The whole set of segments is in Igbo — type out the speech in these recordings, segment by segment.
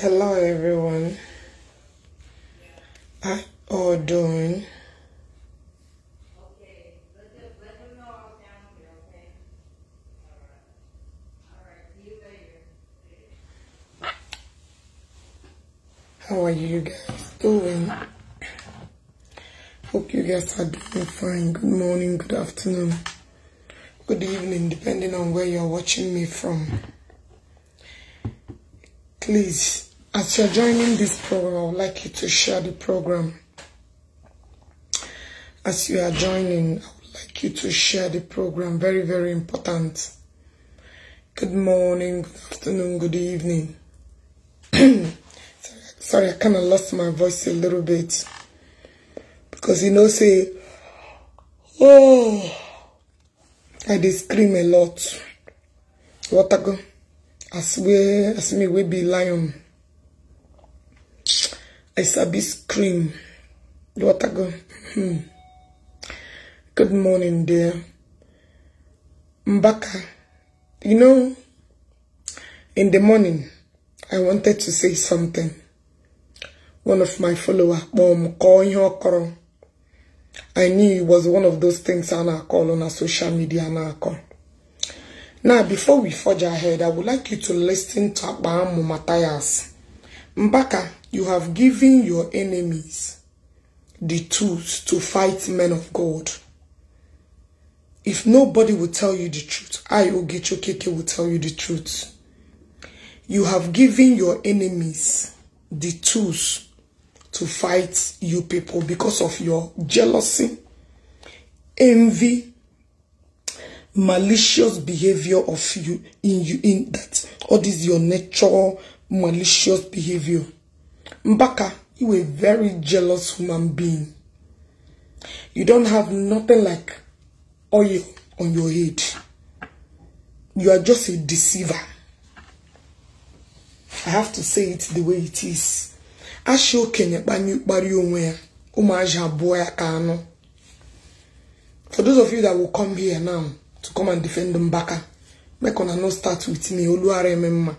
Hello everyone. How all doing? How are you guys doing? Hope you guys are doing fine. Good morning, good afternoon, good evening, depending on where you're watching me from. Please, as you're joining this program, I would like you to share the program. As you are joining, I would like you to share the program. Very, very important. Good morning, good afternoon, good evening. Sorry, I kind of lost my voice a little bit. Because you know, say, oh, I did scream a lot. What I go? As me we be lion. I sabi scream. What I go? Good morning, dear. Mbaka, you know, in the morning, I wanted to say something. One of my followers, I knew it was one of those things I call on a social media. Now, before we forge ahead, I would like you to listen to Akpamu Matthias. Mbaka, you have given your enemies the tools to fight men of God. If nobody will tell you the truth, I, Ogechi Okeke, will tell you the truth. You have given your enemies the tools to fight you people because of your jealousy, envy, malicious behavior of you in that all this your natural malicious behavior. Mbaka, you are a very jealous human being. You don't have nothing like oil on your head. You are just a deceiver. I have to say it the way it is. Ashi okenye kpari onwe ya, ụmụazị abụọ ya ka anụ. For those of you that will come here now to come and defend Mbaka, make una no start with me, Oluware Memma,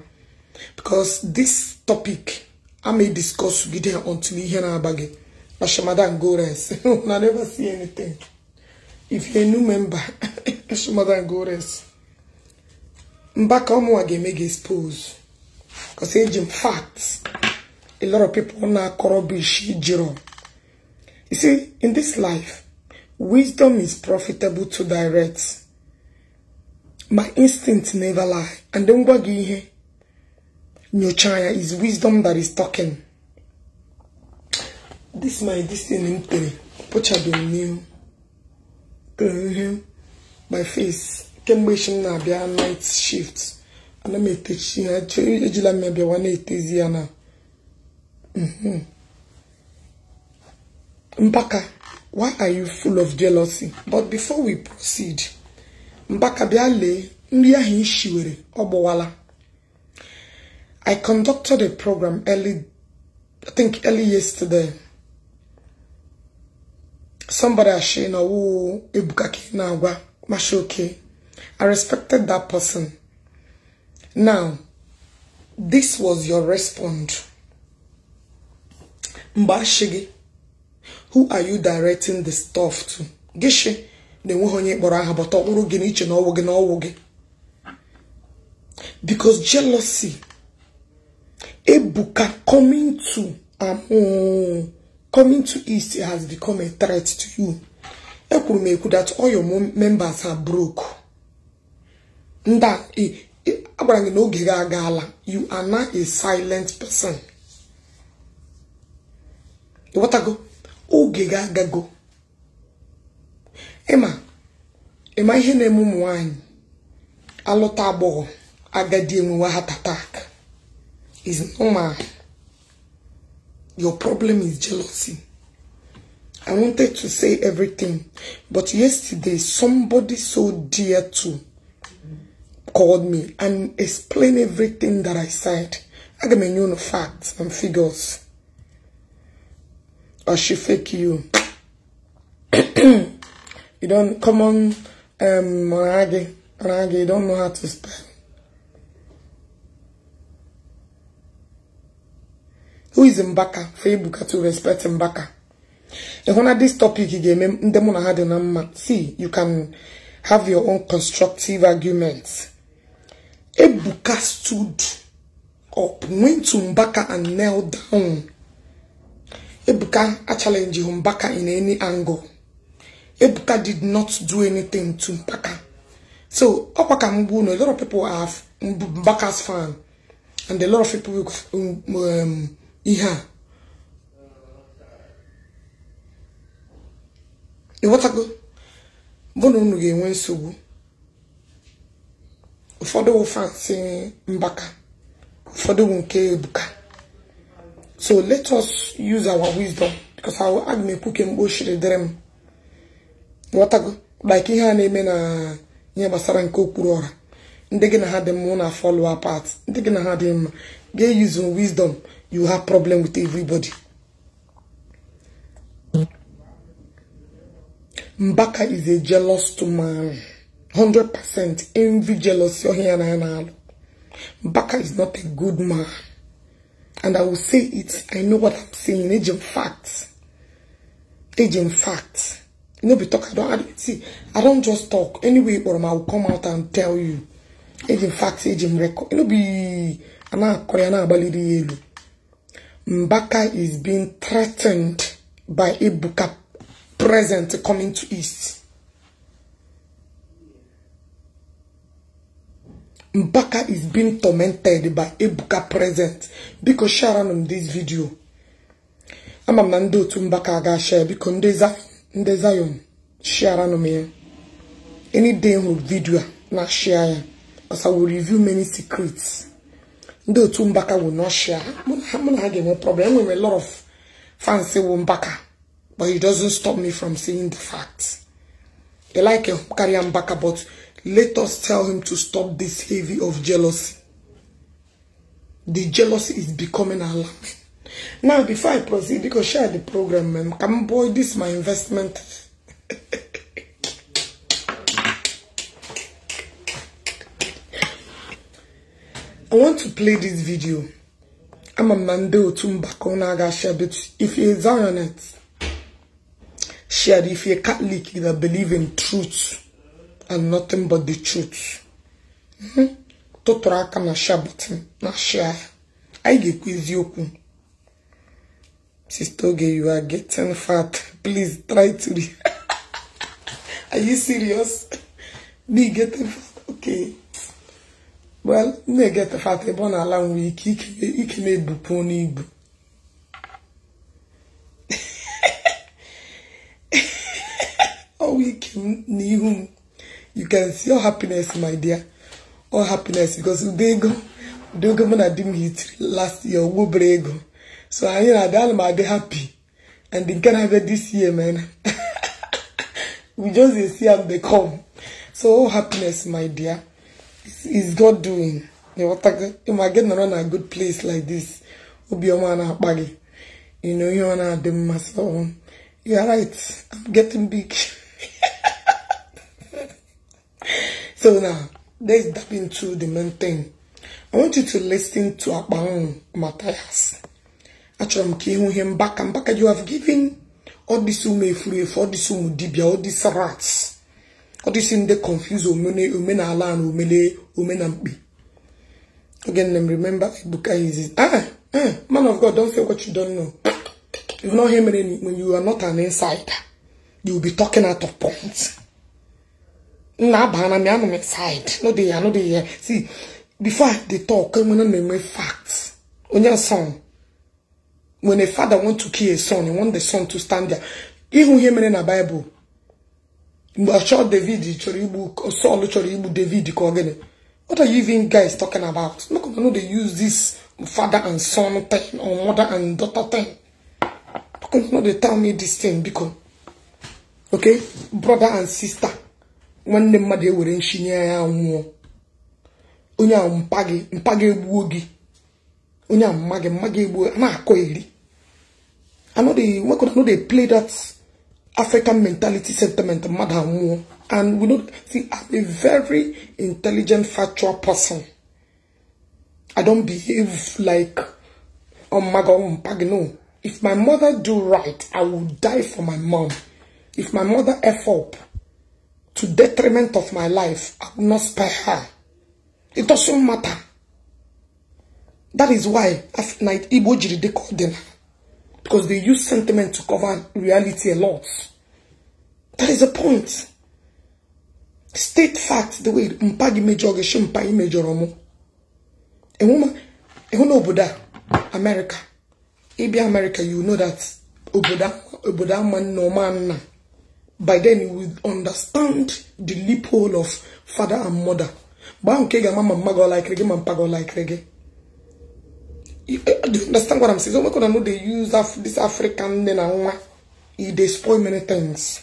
because this topic I may discuss with you until you hear na abage. Ashimada and go rest. I never see anything. If you're a new member, Ashimada and go rest. Mbaka omo ga expose. Because in facts, a lot of people now rubbish. You see, in this life, wisdom is profitable to direct. My instinct never lie. And then what is wisdom that is talking. This my this thing new. My face. Night shift. And I'm a teaching. Mbaka, why are you full of jealousy? But before we proceed, Mbaka biale nri ahụ ishiwere ogbowala. I conducted a program early, I think early yesterday. Somebody ashe na wo Ebuka ke na agwa mashoke. I respected that person. Now, this was your response. Mbashigi, who are you directing the stuff to? Gishi, because jealousy, Ebuka coming to East has become a threat to you. That all your members are broke. You are not a silent person. What I go? Oge ga go. Emma, Emma ihe na-eme ụmụ nwanyị alụta agbọghọ agadi enwewa heart attack is normal. Your problem is jealousy. I wanted to say everything, but yesterday somebody so dear to called me and explained everything that I said. I got my own facts and figures. Or she fake you. You don't come on, Rage, you don't know how to spell. Who is Mbaka for Ebuka to respect Mbaka? And this topic see, you can have your own constructive arguments. Ebuka stood up, went to Mbaka and knelt down. Ebuka challenged Mbaka in any angle. Ebuka did not do anything to Mbaka. So, a lot of people are Mbaka's fan. And a lot of people ịghọtago bụ na unu ga-enwe nsogbu. Ụfọdụ wụ fans Mbaka, ụfọdụ wụ nke Ebuka. So let us use our wisdom, because aga m ekwu ke mgbe o shiri dịrị m. Ịghọtago, like ihe a na-eme na ihe gbasara nke okpuru ọra, ndị gị na ha dị mma na follow apart, ndị gị na ha dị mma ga-use wisdom. You have problem with everybody. Mbaka is a jealous man. 100% envy, jealousy. Mbaka is not a good man. And I will say it. I know what I'm saying. Age in fact. Age in fact. You know, be talk. I don't just talk. Anyway, but I will come out and tell you. Age in fact, age in record. You know, be Mbaka is being threatened by Ebuka present coming to East. Mbaka is being tormented by Ebuka present. Because share on this video. I'm a man to Mbaka ga share because ndị Zion share on me. Any day with video na share, because I will review many secrets. Ndị otu Mbaka will not share. I'm gonna have no problem. I'm a lot of fans say Mbaka, but it doesn't stop me from saying the facts. They like carry Mbaka, but let us tell him to stop this heavy of jealousy. The jealousy is becoming alarming. Now, before I proceed, because share the program, man. Come boy, this is my investment. I want to play this video. I'm a Mando Tumbaka share, but if you're a Zionist, share. If you're a Catholic that believe in truth and nothing but the truth. Totora na share button, na share. I get quiz yoku. Sister Oge, you are getting fat. Please try to. Are you serious? Me getting fat? Okay. Well, me get fat. Ebon allow me. Ike me bupu ni ibu. Oh, we can ni. You can see your happiness, my dear. All happiness, because Udego man dim hit last year. Ubrego. So I know that happy, and they can have it this year, man. We just see how they come. So all happiness, my dear, is God doing. You might get on a good place like this. You know, you wanna do so. You're right. I'm getting big. So now, let's dive into the main thing. I want you to listen to Akpan Matthias. Actually, I'm Mbaka, you have given all this ume all this umu dibia, all these rats, all this in the confuse omene omenala and omele omenampi. Again, remember Ebuka is man of God, don't say what you don't know. If not him, when you are not an insider, you will be talking out of points. Nah, I'm inside. No, they are not there. See, before they talk, when I make facts on your son. When a father wants to kill a son, he wants the son to stand there. Even him in the Bible. Saul David. What are you even guys talking about? Look, I know they use this father and son thing or mother and daughter thing. Because no, they tell me this thing because okay, brother and sister. When the mother were in Shinya, Unya mpagi, mpagi buogi. Unya magi magi bu na koiri. I know they know they play that African mentality sentiment mother more. And we don't see, I'm a very intelligent, factual person. I don't behave like No. If my mother do right, I will die for my mom. If my mother F up to detriment of my life, I will not spare her. It doesn't matter. That is why Igbo jiri dey call them, because they use sentiment to cover reality a lot. That is the point. State facts the way mpa gị mejọ gị shi mpa ị mejọrọ mụ. Ịhụ na obodo America. Ịbịa America, you know that obodo ama nna ọma nna. By then you will understand the loophole of father and mother. Mgbe ahụ nke ị ga-ama ma mma gị ọ laikiri gị ma mpa gị ọ laikiri gị. Do you understand what I'm saying? So we know they use this African nne na nwa. They spoil many things.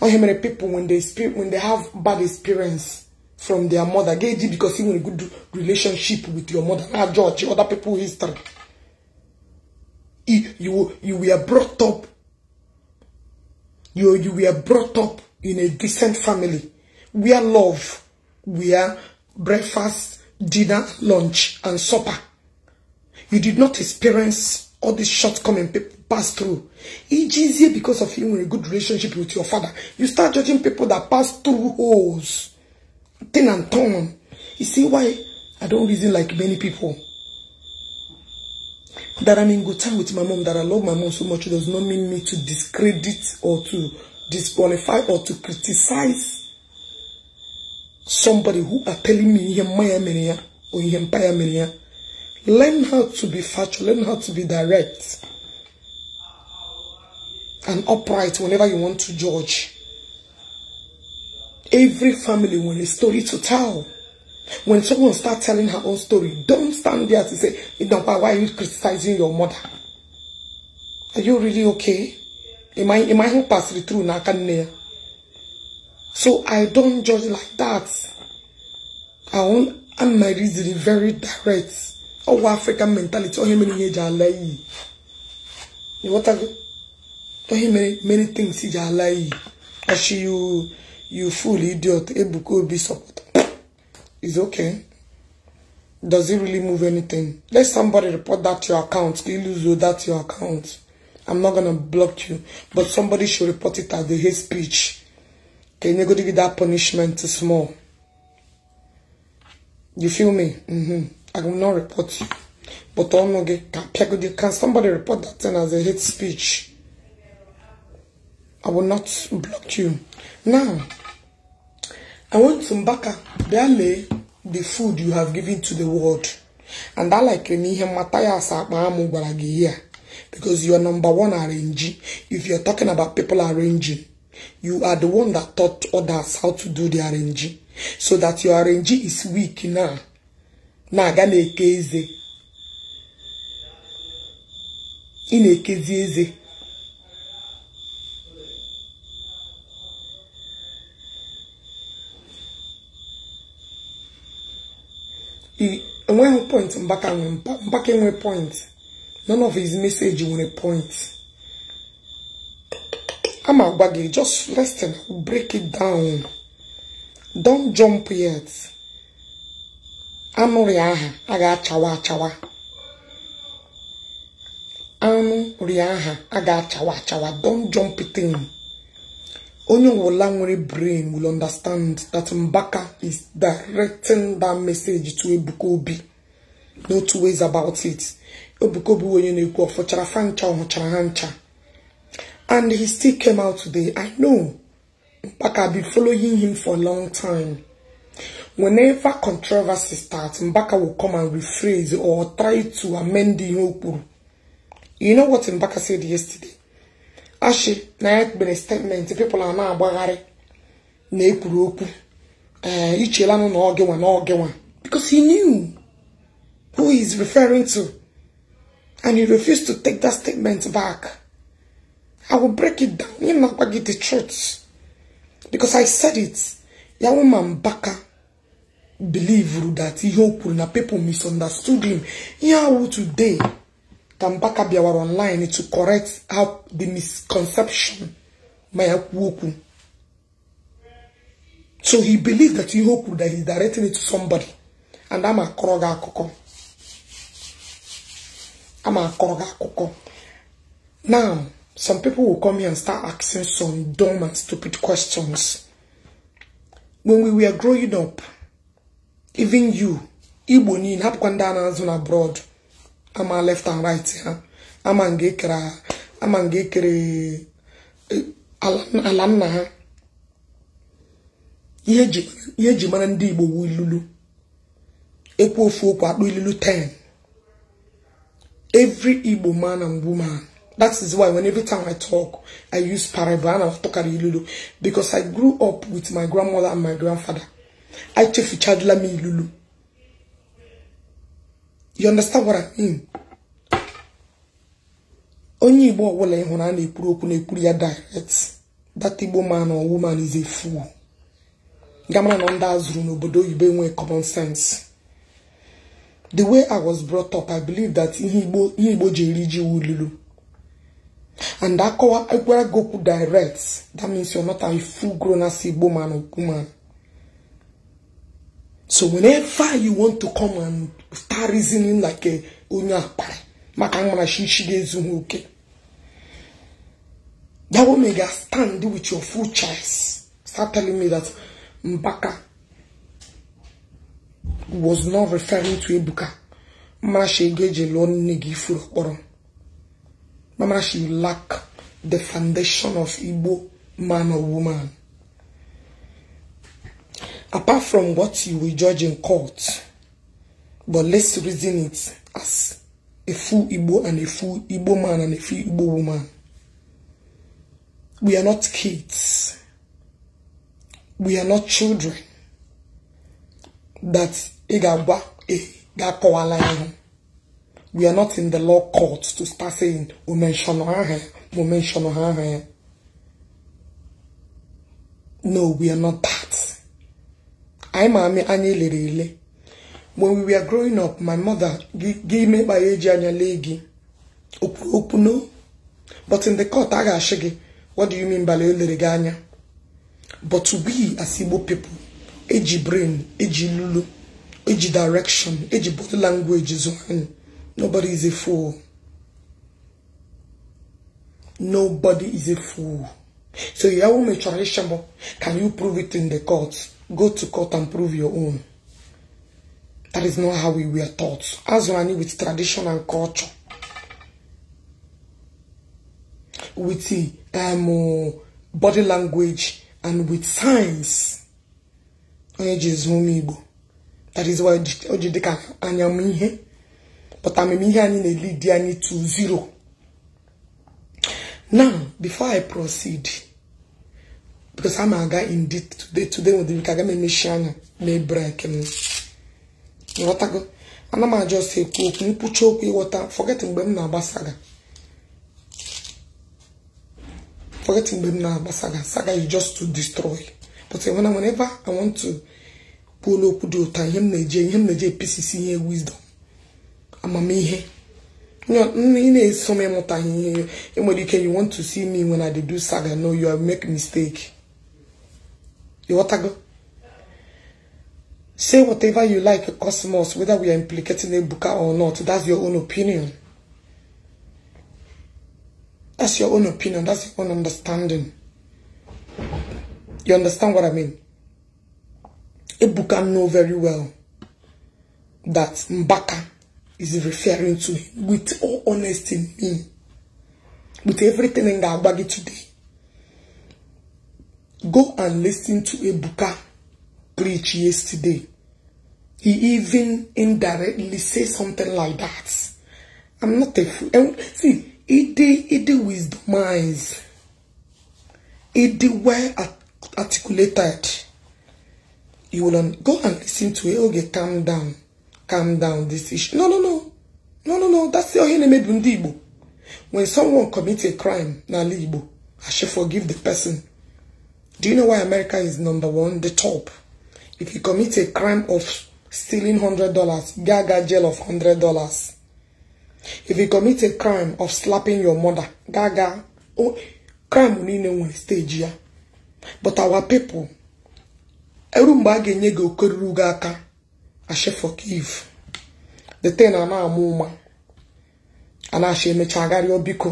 Or how many people when they have bad experience from their mother, because you want a good relationship with your mother, not judge other people's history. You were brought up. You were brought up in a decent family where love, where breakfast, dinner, lunch, and supper. You did not experience all these shortcomings people pass through. It's easier because of you in a good relationship with your father. You start judging people that pass through holes, thin and torn. You see why I don't reason like many people. That I'm in good time with my mom, that I love my mom so much, does not mean me to discredit or to disqualify or to criticize somebody who are telling me or. Learn how to be factual, learn how to be direct and upright whenever you want to judge. Every family wants a story to tell. When someone starts telling her own story, don't stand there to say, why are you criticizing your mother? Are you really okay? Am I pass it through? So I don't judge like that. I'm my reason very direct. Oh, African mentality. Oh, many what many things. Actually, you fool idiot. Ebuka Obi support. It's okay. Does it really move anything? Let somebody report that to your account. You lose that to your account. I'm not gonna block you, but somebody should report it as the hate speech. Can you go to give that punishment to small? You feel me? I will not report you. But can somebody report that thing as a hate speech? I will not block you. Now, I want to Mbaka barely the food you have given to the world. And I like Matthias here. Because you are number one arranging. If you're talking about people arranging, you are the one that taught others how to do the arranging. So that your arranging is weak now. Na aga na-eke eze. Ị na-ekezi eze. Enweghị point Mbaka nwe. Mbaka enwe point. None of his message nwere point. I'm agwa gị, just listen, break it down. Don't jump yet. Anụ rịa aha a ga-achawa achawa. Anụ rịa aha a ga-achawa achawa. Don't jump it in. Onye ọbụla nwere brain will understand that Mbaka is directing that message to Ebuka Obi. No two ways about it. Ebuka Obi onye na-ekwu ọfụchara fa ncha ọhụchara ha ncha. And he still came out today. I know Mbaka have been following him for a long time. Whenever controversy starts, Mbaka will come and rephrase or try to amend the whole. You know what Mbaka said yesterday? Actually, na been a statement. People are now agbagharị na ekwuru okwu. Ichela no na ogewa na ogewa. Because he knew who he's referring to. And he refused to take that statement back. I will break it down. You know, I get the truth. Because I said it. Yawuma Mbaka believe that he hoped na people misunderstood him. Yawu today, Mbaka biawara online to correct how the misconception. So he believed that he hoped that he's directing it to somebody. And I'm a kroga akoko. Ama akọrọ gị akụkọ. Now, some people will come here and start asking some dumb and stupid questions. When we were growing up, even you, Igbo niile, hapụkwa ndị a na-azụ na abroad, ama left and right ha, ama nga ekere ala nna ha. Ihe eji mara ndị Igbo wu ilulu. Ekwu ofu okwu akpụ ilulu 10. Every Igbo man and woman. That is why when every time I talk, I use parable and I talk ilulu. Because I grew up with my grandmother and my grandfather. I chefuchadla mi ilulu. You understand what I mean? Onye Igbo ọbụla ịhụrụ a na-ekwuru okwu na-ekwuru ya direct. That Igbo man or woman is a fool. Gamara na ndị azụrụ n'obodo oyibo enwe common sense. The way I was brought up, I believe that ihe Igbo ji eri ji wululu. And that go direct. That means you're not a full grown as Igbo man or woman. So whenever you want to come and start reasoning like a onye akpara, maka mara shishi ga-ezughị oke. That woman ga stand with your full chest. Start telling me that Mbaka was not referring to Ebuka. Mara she egeje lụọ nne gị ifuru okporo. Mama, she lack the foundation of Igbo man or woman. Apart from what you will judge in court, but let's reason it as a full Igbo and a full Igbo man and a full Igbo woman. We are not kids. We are not children. That we are not in the law court to start saying, "O mention her." No, we are not that. I'm a. When we were growing up, my mother gave me by age and legi. No. But in the court, I got shaggy. What do you mean by leganya? But we as Igbo people, eji brain, eji lulu, eji direction, eji body language is one. Nobody is a fool. Nobody is a fool. So you can you prove it in the court? Go to court and prove your own. That is not how we were taught. As one with tradition and culture. With body language and with signs. That is why but I'm lead to zero. Now, before I proceed, because I'm a guy indeed today with the Kagame Mishana may break and what I go. And I'm just say, water, forgetting them now, Basaga. Forgetting them now, Basaga. Saga is just to destroy. But whenever I want to pull up the time, him PCC wisdom. I'm a me here. You want to see me when I do saga. No, you have make mistake. You want to go? Say whatever you like, Cosmos, whether we are implicating Ebuka or not. That's your own opinion. That's your own opinion. That's your own understanding. You understand what I mean? Ebuka know very well that Mbaka is referring to him with all honesty in me, with everything in Gabagi today. Go and listen to Ebuka preach yesterday. He even indirectly say something like that. I'm not a fool. And see, it wisdomize. It well articulated. You will go and listen to it. Okay, calm down. Calm down this issue. No, no, no. No, no, no. That's your enemy. When someone commits a crime, na Igbo, I should forgive the person. Do you know why America is number one, the top? If you commit a crime of stealing $100, gaga jail of $100. If you commit a crime of slapping your mother, gaga, oh, crime will stage here. But our people, I should forgive. The thing I know, A na-achọ emecha agarịọ biko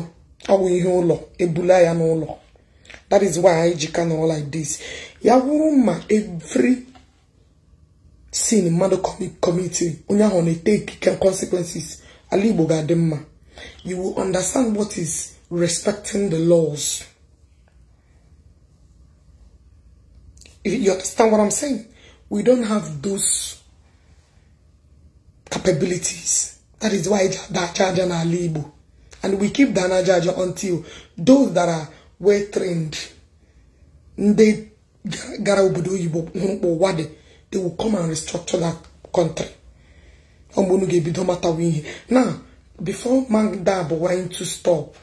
ọ bụ ihe ụlọ ebula ya n'ụlọ. That is why anyị ji ka nọrọ like this. Ya wụrụ ma every sin mmadụ committee onye ahụ na-etake consequences, ala Igbo ga-adị mma. You will understand what is respecting the laws. If you understand what I'm saying? We don't have those capabilities. That is why that charger na ala Igbo. And we keep that charger until those that are well trained, they gara obodo oyibo wade, they will come and restructure that country. Now, before Magda went to stop,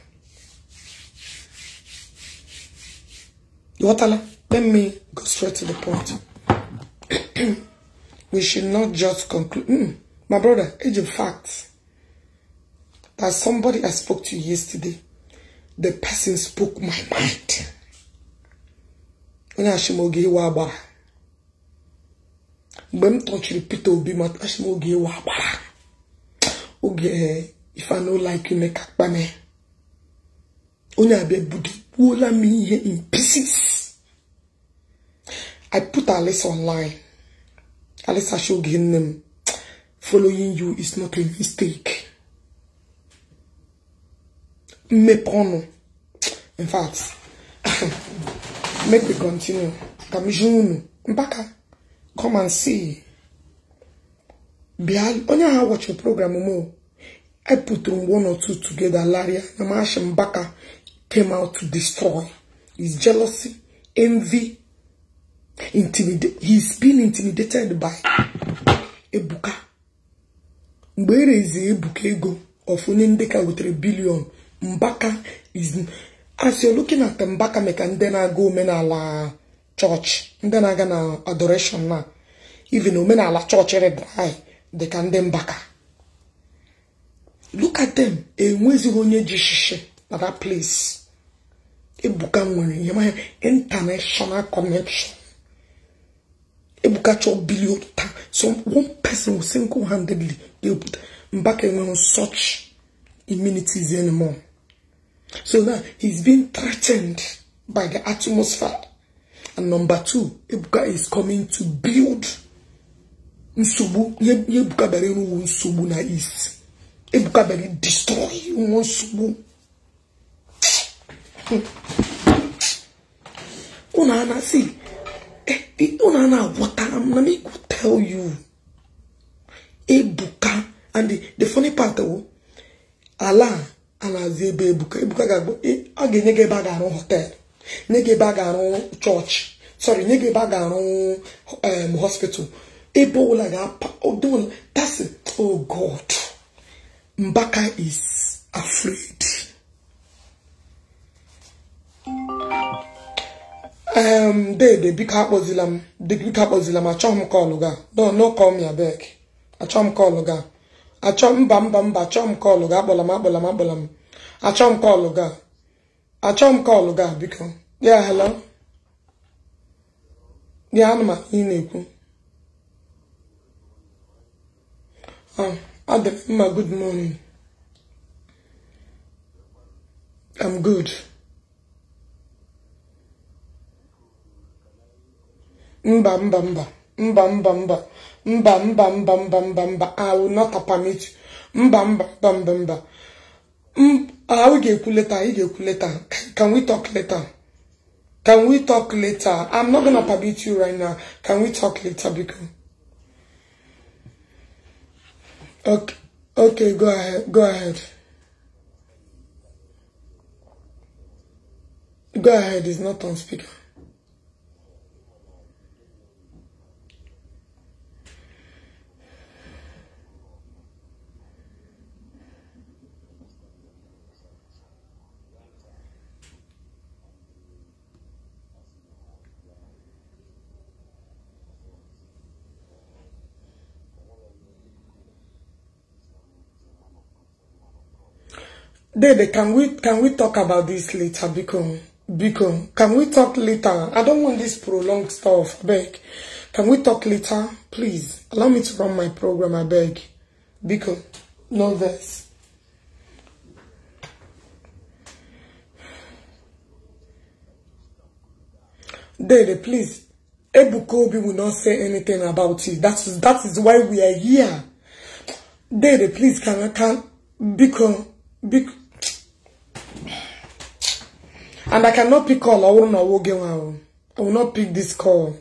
let me go straight to the point. We should not just conclude. My brother, age of facts. That somebody I spoke to yesterday, the person spoke my mind. Mgbe m tọchiri Peter Obi ma asị m oge ịwa agbara oge if I no like you make akpa me onye abịa budu gbuola m ihe in pieces. I put Alice online. Alice ashoge nne m, following you is not a mistake. Mmepe ọnụ. In fact, make we continue. Ka m jụ unu Mbaka, come and see. Bịa onye ahụ watch your program mo. I put one or two together. Larry Namash Mbaka came out to destroy. His jealousy, envy, intimidate. He's been intimidated by Ebuka. Mgbe erezi Ebuka ego of onye ndeka wetere billion. Mbaka is, as you're looking at Mbaka meka ndị na-aga omenala church, ndị na-aga na adoration na even omenala church dry dị ka ndị Mbaka. Look at them. Enwezighị onye ji shishi na that place. Ebuka nwere ihe ma international connection. Ebuka chọọ billion ta. So one person will single-handedly Mbaka enweghị such immunities anymore. So now he's being threatened by the atmosphere. And number two, Ebuka is coming to build nsogbu. Ebuka bịara ịrụ nsogbu na East. Ebuka bịara destroy nsogbu. Una na see, una na water. Let me go tell you. Ebuka, and the funny part though, Allah alazi ebe Ebuka. Ebuka ga-agba, ọ ga-enye gị ebe a ga-arụ hotel, nye gị ebe a ga-arụ church, sorry, nye gị ebe a ga-arụ hospital. Ebe ọbụla ga-apa, that's it. Oh God, Mbaka is afraid. Dede, biko akpọzila m, biko akpọzila m, achọghị m kọlụ ga. No, no call me abeg. Achọghị m kọlụ ga. Achọ mba mba mba, achọghị m kọlụ ga, akpọla m, akpọla m, akpọla m. Achọghị m kọlụ ga. Achọghị m kọlụ ga, biko. Yeah, hello. Yeah, ana m ị na-ekwu. Oh, adị mma, good morning. I'm good. Mba mba mba. Mba mba mba. Mba mba mba mba mba mba. I will not permit you. Mba mba mba mba mba. I will get later. I get later. Can we talk later? Can we talk later? I'm not gonna permit you right now. Can we talk later, because okay, okay, go ahead. Go ahead. Go ahead. It's not on speaker. Dede, can we talk about this later? Biko, can we talk later? I don't want this prolonged stuff. I beg. Can we talk later? Please allow me to run my program. I beg. Biko, no verse. Dede, please. Ebuka Obi will not say anything about it. That is why we are here. Dede, please, can because and I cannot pick call. I will not get one. I will not pick this call.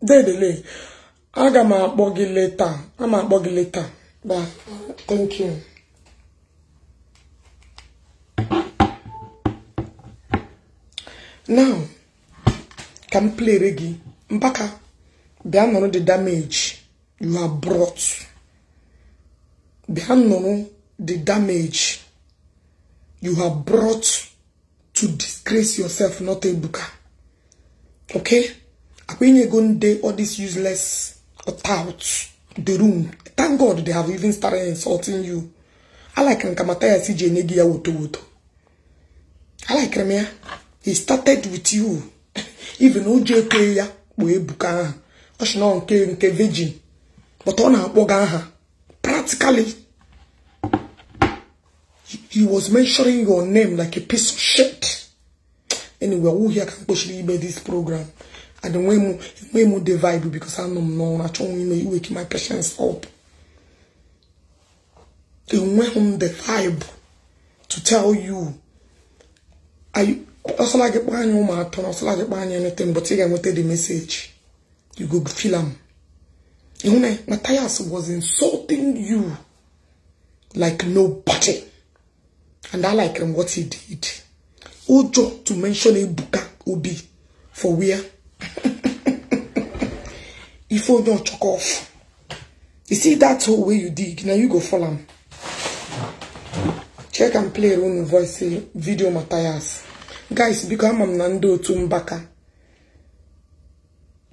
Dede, I got my buggy later. I'm a buggy later. Bye. Thank you. Now, can play reggae. Mbaka, beyond the damage you have brought. Beyond the damage you have brought to disgrace yourself, not Ebuka. Okay? All these useless touts, the room. Thank God they have even started insulting you. I like Nkamataya CJ Negia Woto Woto. I like him. He started with you. Even OJ Kweya, Ebuka. Oshno nke virgin. But on her practically, he was mentioning your name like a piece of shit. Anyway, who here can push this program? And the way more the vibe because I know I trying to wake my patience up. The way home the vibe to tell you. I also like it also like anything, but you can the message. You go feel them. You know, Matthias was insulting you like nobody. And I like him what he did. Ojo to mention Ebuka Obi for where? If you don't choke off. You see that whole way you dig, now you go follow him. Check and play your own voice video Matthias. Guys, because I'm Nando to Mbaka.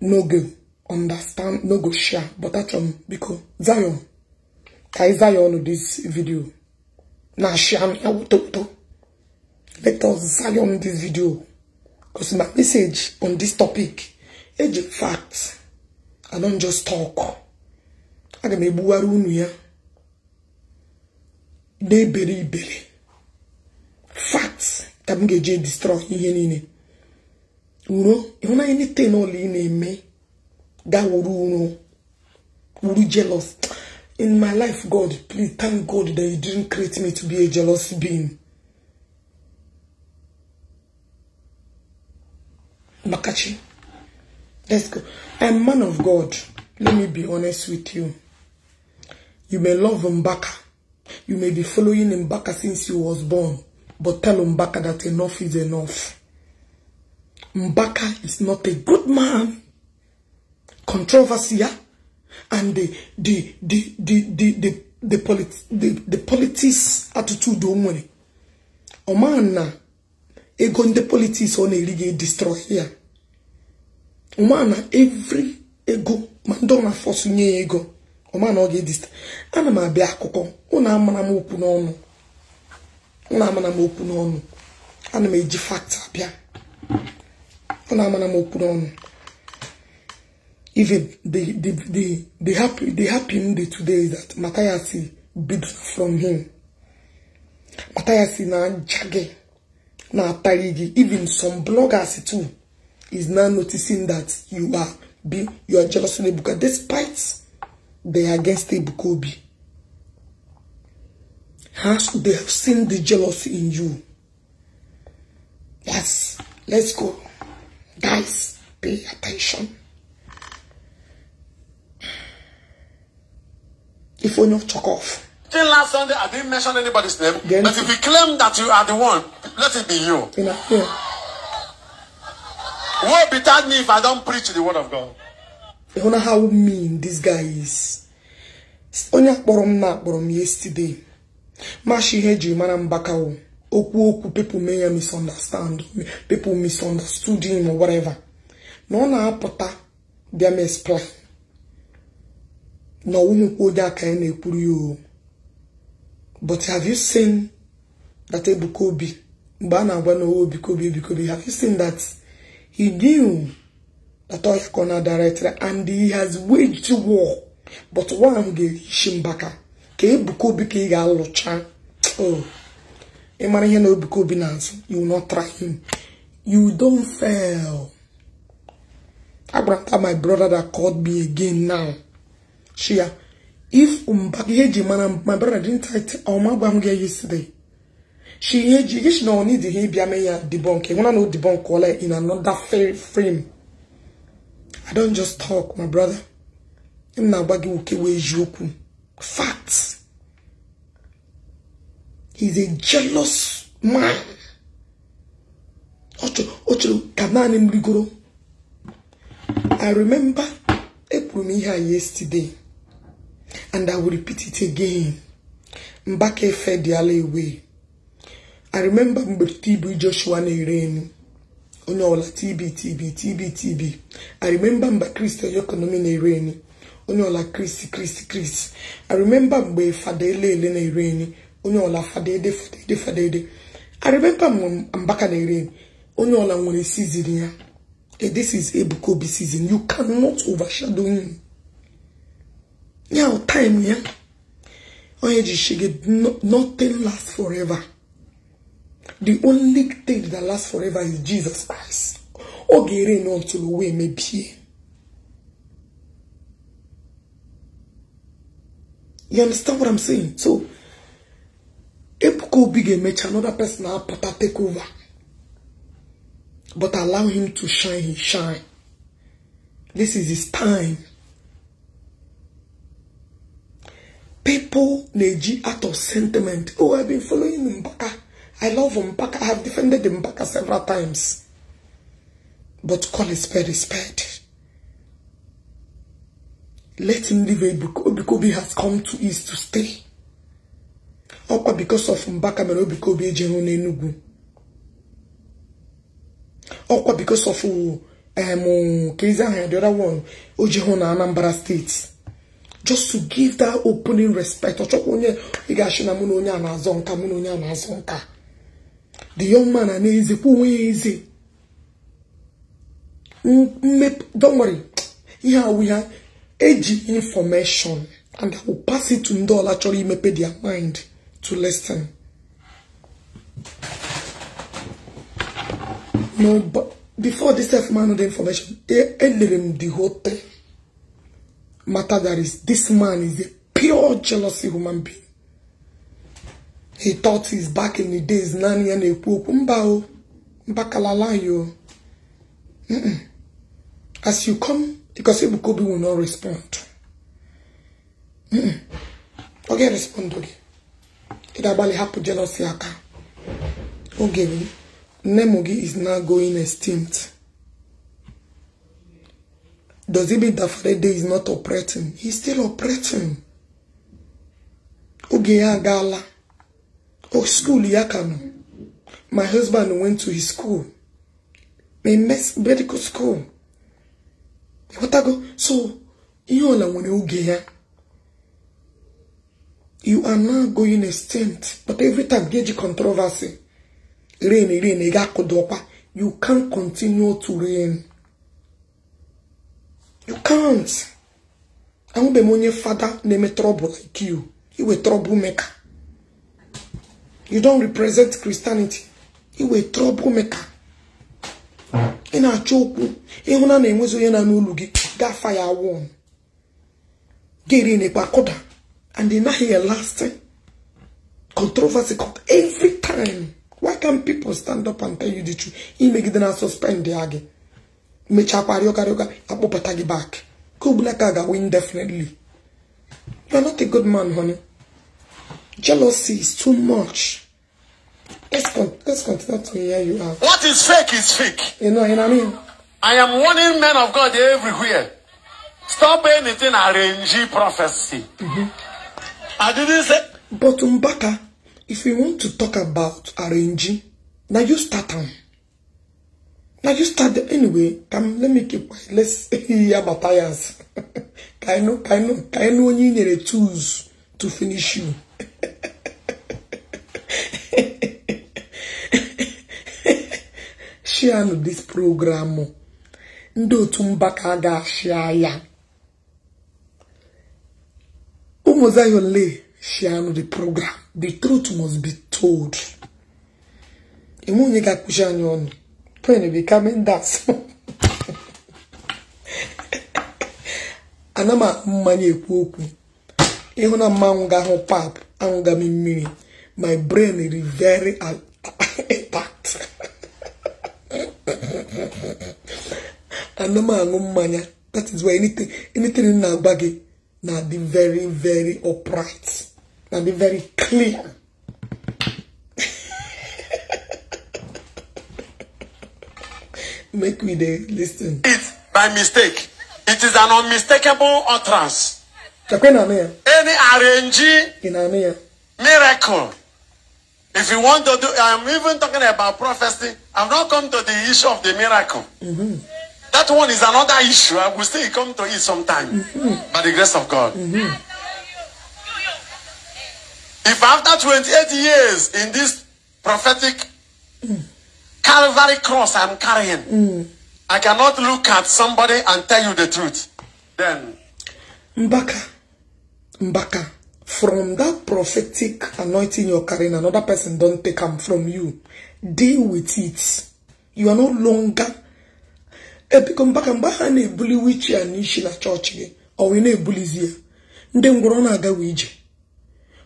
No go understand, no go share, but that's because Zion. Kai Zion this video. Now share me Let us Zion this video. Because my message on this topic is a fact. I don't just talk. I can be ya. They bury. Facts. That destroy ihe. Uro, you know anything only in me. That uru uru jealous. In my life, God, please thank God that you didn't create me to be a jealous being. Makachi, let's go. I'm a man of God. Let me be honest with you. You may love Mbaka. You may be following Mbaka since you was born. But tell Mbaka that enough is enough. Mbaka is not a good man. Controversy, yeah? And the politics attitude don't money. Omana, ego the politics on a league destroy here. Omana every ego man don't force nye ego. Omana oge destroy. Ana ma be akoko. Una amana m okwu n'ọnụ. Una amana m okwu n'ọnụ. Ana m eji fact abịa. Una amana m okwu n'ọnụ. Even the happy day today is that Matthias bid from him. Matthias na jage na tarigi. Even some bloggers too is now noticing that you are jealous of Ebuka, despite they are against Ebuka Obi. They have seen the jealousy in you. Yes, let's go. Guys, pay attention. If we not talk off. Till last Sunday, I didn't mention anybody's name. Then, but if you claim that you are the one, let it be you. Yeah. Woe betide me if I don't preach the word of God. You know how mean this guy is. Onye akpọrọ m na akpọrọ m yesterday. Mashi ihe ji mara Mbaka o. Okwu okwu people may misunderstand. People misunderstood him or whatever. Na ọ na-apụta bịa m explain. No, but have you seen that Ebuka Obi? Have you seen that he knew that Oyakona director and he has waged war? But one gave Shimbaka. Ebuka Obi ka ị ga-alụcha. Oh, Ịmara ihe na Ebuka Obi n'azụ, you will not try him. You don't fail. Abraham, my brother that called me again now. Shia, if Mbaka, my brother didn't try to yesterday. She no need to hear debunk. You wanna know debunk all in another frame. I don't just talk, my brother. I'm not facts. He's a jealous man. I remember here yesterday, and I will repeat it again. Mbaka fed the alleyway. I remember TB Joshua na-ere onye ọla TB TB TB TB. I remember mgbe Christ Economy na-ere onye ọla Chris Chris Chris. I remember mgbe Fada Elele na-ere onye ọla Fada Ede Fada Ede Fada Ede. I remember mgbe Mbaka na-ere onye ọla nwere season ya. This is Ebuka Obi season. You cannot overshadow him. Now time ya. Onye ji shige, nothing lasts forever. The only thing that lasts forever is Jesus Christ. Ogere no until we may be. You understand what I'm saying? So, Ebuka Obi ga-emecha another person apụta take over. But allow him to shine his shine. This is his time. People neji out of sentiment. Oh, I've been following Mbaka. I love Mbaka. I have defended Mbaka several times. But call a spade a spade. Let him live. Ebuka Obi has come to East to stay. Okwa because of Mbaka mere Ebuka Obi ejehu n'Enugu. Okwa because of Keza, the other one, ojehu na Anambra State. Just to give that opening respect. The young man and easy, easy. Don't worry. Here we are edgy information, and I will pass it to Ndola actually mepe their mind to listen. No, but before this self man of the information, the whole thing. Matter that is, this man is a pure jealousy human being. He thought he's back in the days. Nani and Mbao Mbakalala yo. As you come, because Ebuka Obi will not respond. Okay, respond okay. It abali hapu jealousy aka. Okay, Nemogi is now going extinct. Does it mean that Friday is not operating? He's still operating. Oge gala. Oh, school yakano. My husband went to his school. A medical school. What I go? So, you all want oge. You are now going extinct. But every time get controversy. Rain, rain, you can't continue to reign. You can't. I won't be my father name trouble like you. You a troublemaker. You don't represent Christianity. You a troublemaker. In a choke, in one name was in an ulugi, got fire one. Get in a pakoda. And they not here last controversy every time. Why can't people stand up and tell you the truth? He make them suspend the argument. Back. Kubla indefinitely. You're not a good man, honey. Jealousy is too much. Let's continue to hear you out. What is fake is fake. You know what I mean? I am warning men of God everywhere. Stop anything arranging prophecy. I didn't say. But Mbaka, if you want to talk about arranging, now you start on. Now you start the, anyway. Come, let me keep quiet. Let's hear about tires. Kaino you need tools to finish you. Share this program. Ndo tumbaka ga share ya. Umozayo le share the program. The truth must be told. Enwe onye ga-akpụchi anyị ọnụ. Pray be coming dance. Ana m mmanya ekwu okwu. Ịhụ na mmanwụ ga-ahụ pap, anwụ ga m mmiri. My brain is very intact. Ana m aṅụ mmanya. That is why anything na-agba gị na-adị very, very upright. Na-adị very clear. Make me dey listen. It by mistake. It is an unmistakable utterance. Any arrange miracle. If you want to do, I'm even talking about prophecy. I've not come to the issue of the miracle. That one is another issue. I will still come to it sometime. By the grace of God. If after 28 years in this prophetic Calvary cross I'm carrying, I cannot look at somebody and tell you the truth. Then Mbaka, from that prophetic anointing you're carrying, another person don't take them from you. Deal with it. You are no longer. Mbaka mba na-ebuli witch ya n'ishi na church gị. Ọ wee na-ebulizi ya. Ndị ngwọrọ na-aga ije.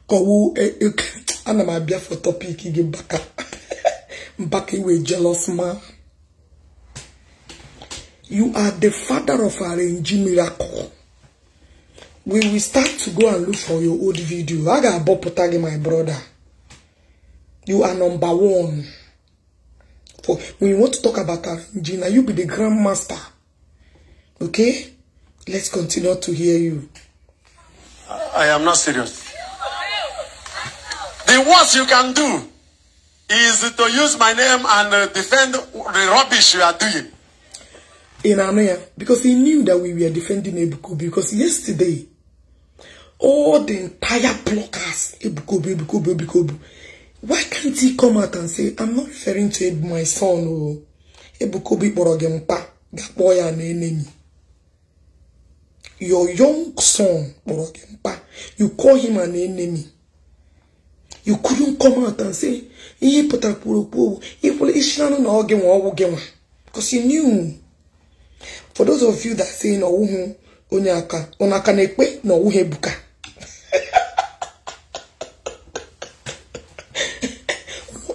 Ka ọwụ ana m abịa for topic gị Mbaka. Mbaka, you a jealous man. You are the father of arranged miracle. We will start to go and look for your old video. I got Bob my brother. You are number one. For when you want to talk about arranging, now you be the grandmaster. Okay? Let's continue to hear you. I am not serious. The worst you can do is to use my name and defend the rubbish you are doing. In Anaya, because he knew that we were defending Ebuka Obi, because yesterday, all the entire blockers, Ebuka Obi, Ebuka Obi, Ebuka Obi. Why can't he come out and say, I'm not referring to my son, oh, Ebuka Obi kpọrọ gị mpa, ga-akpọ ya na enemy. Your young son kpọrọ gị mpa, you call him an enemy. You couldn't come out and say, ihe pụtara kwuru okwu, ikwuru na ọ gị nwa ọwụ gị nwa. Because he knew. For those of you that say no, onye aka, onaka na-ekpe na ọwụghị Ebuka.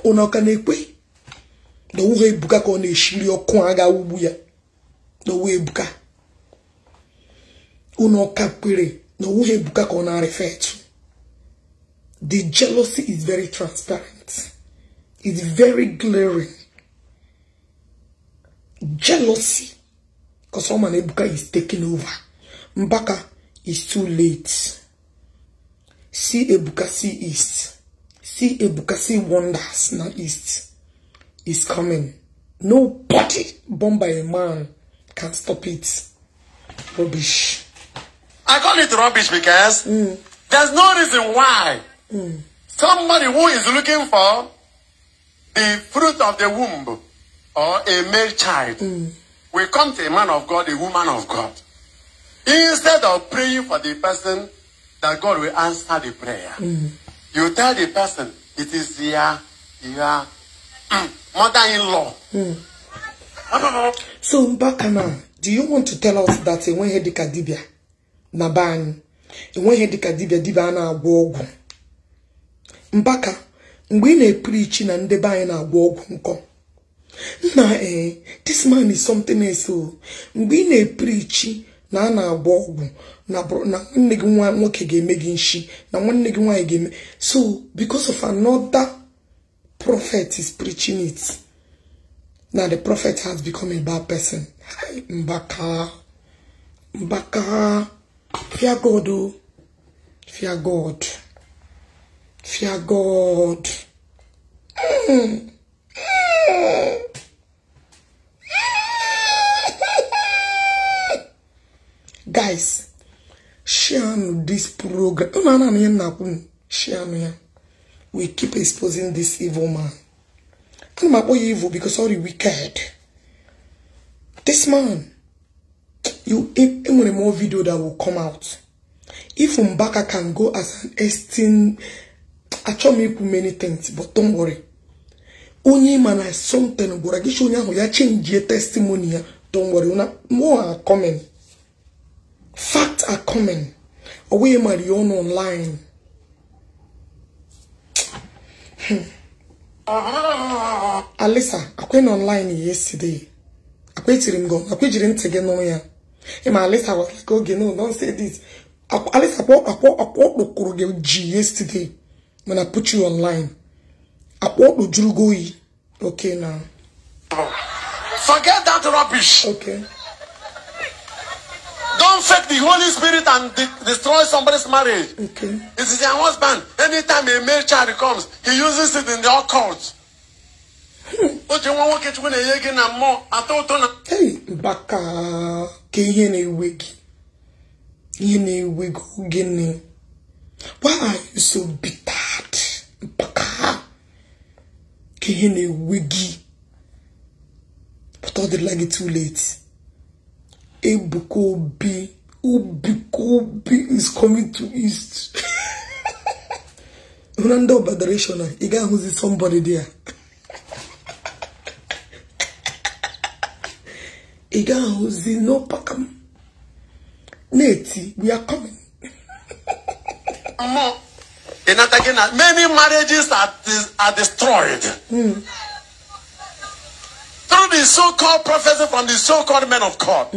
Onaka na-ekpe na ọwụghị Ebuka ka ọ na-eshiri ọkụ a ga-awụgbu ya. Na ọwụghị Ebuka. Onaka kwere na ọwụghị Ebuka ka ọ na-refer to. The jealousy is very transparent. It's very glaring. Jealousy. Because someone Ebuka is taking over. Mbaka is too late. See Ebuka, see East. See Ebuka, see wonders. Now East is coming. Nobody born by a man can stop it. Rubbish. I call it rubbish because there's no reason why somebody who is looking for the fruit of the womb or a male child will come to a man of God, a woman of God. Instead of praying for the person that God will answer the prayer, you tell the person it is your mother-in-law. So, Mbaka now, do you want to tell us that enweghị dịka dibia na be anyị, enweghị dịka dibia dibia na-agwọ ọgwụ? Mbaka, mgbe ị na-epreach na ndị be anyị na-agwọ ọgwụ nkọ, nna this man is something else. Mgbe ị na-epreach na a na-agwọ ọgwụ na nwanne gị nwoke ga-eme gị nshi na nwanne gị nwaanyị ga-eme, so because of another prophet is preaching it, now the prophet has become a bad person. Mbaka, Mbaka, fear God, oh. Fear God, fear God. Guys, share this program. Share. We keep exposing this evil man. I'm not evil because all the wicked. This man, you even more video that will come out. If Mbaka can go as an esteem, I try make many things, but don't worry. Onye mana something gwara gị onye ahụ ya change testimony ya. Don't worry, more are coming. Facts are coming. Away Marion online. Alisa, I went online yesterday. I didn't take no ya. Alisa was like, okay, no, don't say this. Alisa, I yesterday when I put you online. I okay now. Forget that rubbish. Okay. Don't fake the Holy Spirit and destroy somebody's marriage. Okay. This is your husband. Anytime a male child comes, he uses it in the occult. Hey, Mbaka, why are you so bitter? Mbaka, but all the like it too late. Ebuka Obi, Ebuka Obi is coming to East. Unando Badaration, you got who's somebody there. You got who's no pakam. Neti, we are coming. Many marriages are destroyed. Through the so-called prophecy from the so-called men of God.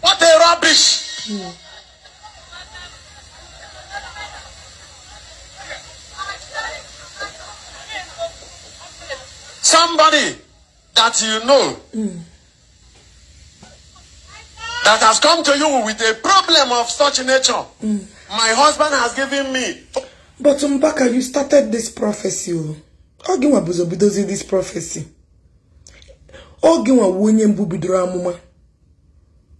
What a rubbish. Somebody that you know that has come to you with a problem of such nature. My husband has given me. But Mbaka, you started this prophecy. Oginwa buzobidozi this prophecy. Oginwa wonye mbu bidoro amụma.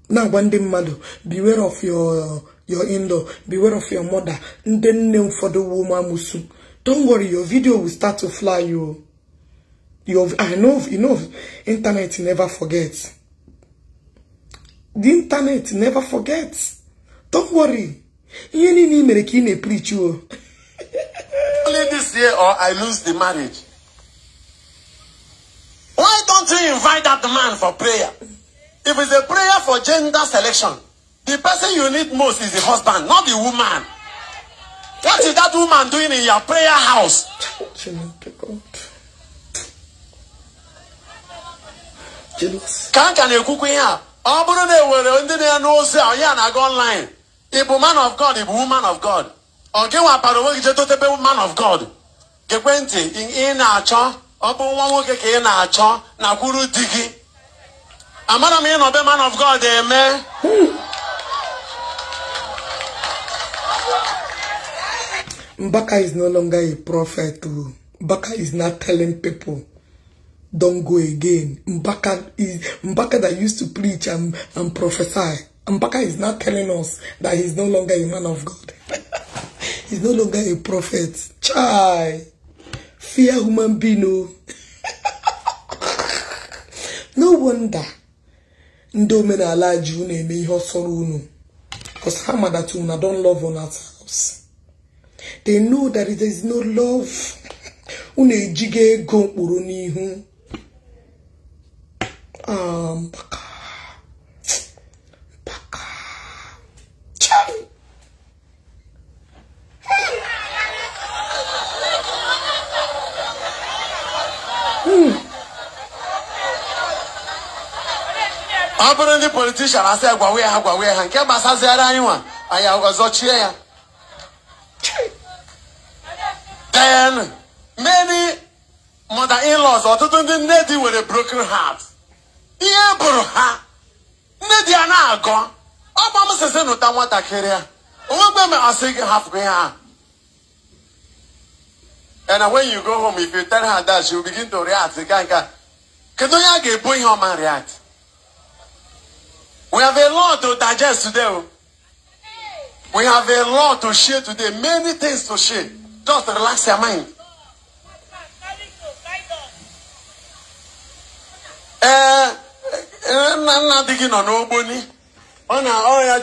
Na-agwa ndị mmadụ, beware of your in-law, beware of your mother. Ndị nne ụfọdụ wụ amusu. Don't worry, your video will start to fly you. I know, you know, internet never forgets. The internet never forgets. Don't worry. Ihe niile mere ka ị na-preach o. Only this year or I lose the marriage. Why don't you invite that man for prayer? If it's a prayer for gender selection, the person you need most is the husband, not the woman. What is that woman doing in your prayer house? Online. If man of God, if woman of God. Man of God. Ọ bụ nwa nwoke ka ị na-achọ na kwuru di gị. Amara m ị nọ be man of God eme. Mbaka is no longer a prophet. Mbaka is not telling people don't go again. Mbaka that used to preach and prophesy. Mbaka is not telling us that he's no longer a man of God. He's no longer a prophet. Chai. Fear human being, no. No wonder. Ndị omenala ji unu eme ihe ọsọrọ unu. Because ha ma that una don't love on ourselves. They know that there is no love. Unu ejigo ego mkpụrụ n'ihu. Mbaka. Mbaka. Chai. Ọ bụrụ ndị politishan asị agwawe ha gwawe ha nke gbasaziara anyị nwa anyị ọzọchie ya. Then many mother-in-laws, ọtụtụ ndị nne di nwere broken heart. Ihe bụrụ ha nne di ya na-agọ ọgba m sịsị nụta nwatakịrị a onwegbe m asị gị hapụ ihe a. And when you go home, if you tell her that, she will begin to react. Kedu onye a ga-ebu ihe ọma react? We have a lot to digest today. We have a lot to share today. Many things to share. Just relax your mind.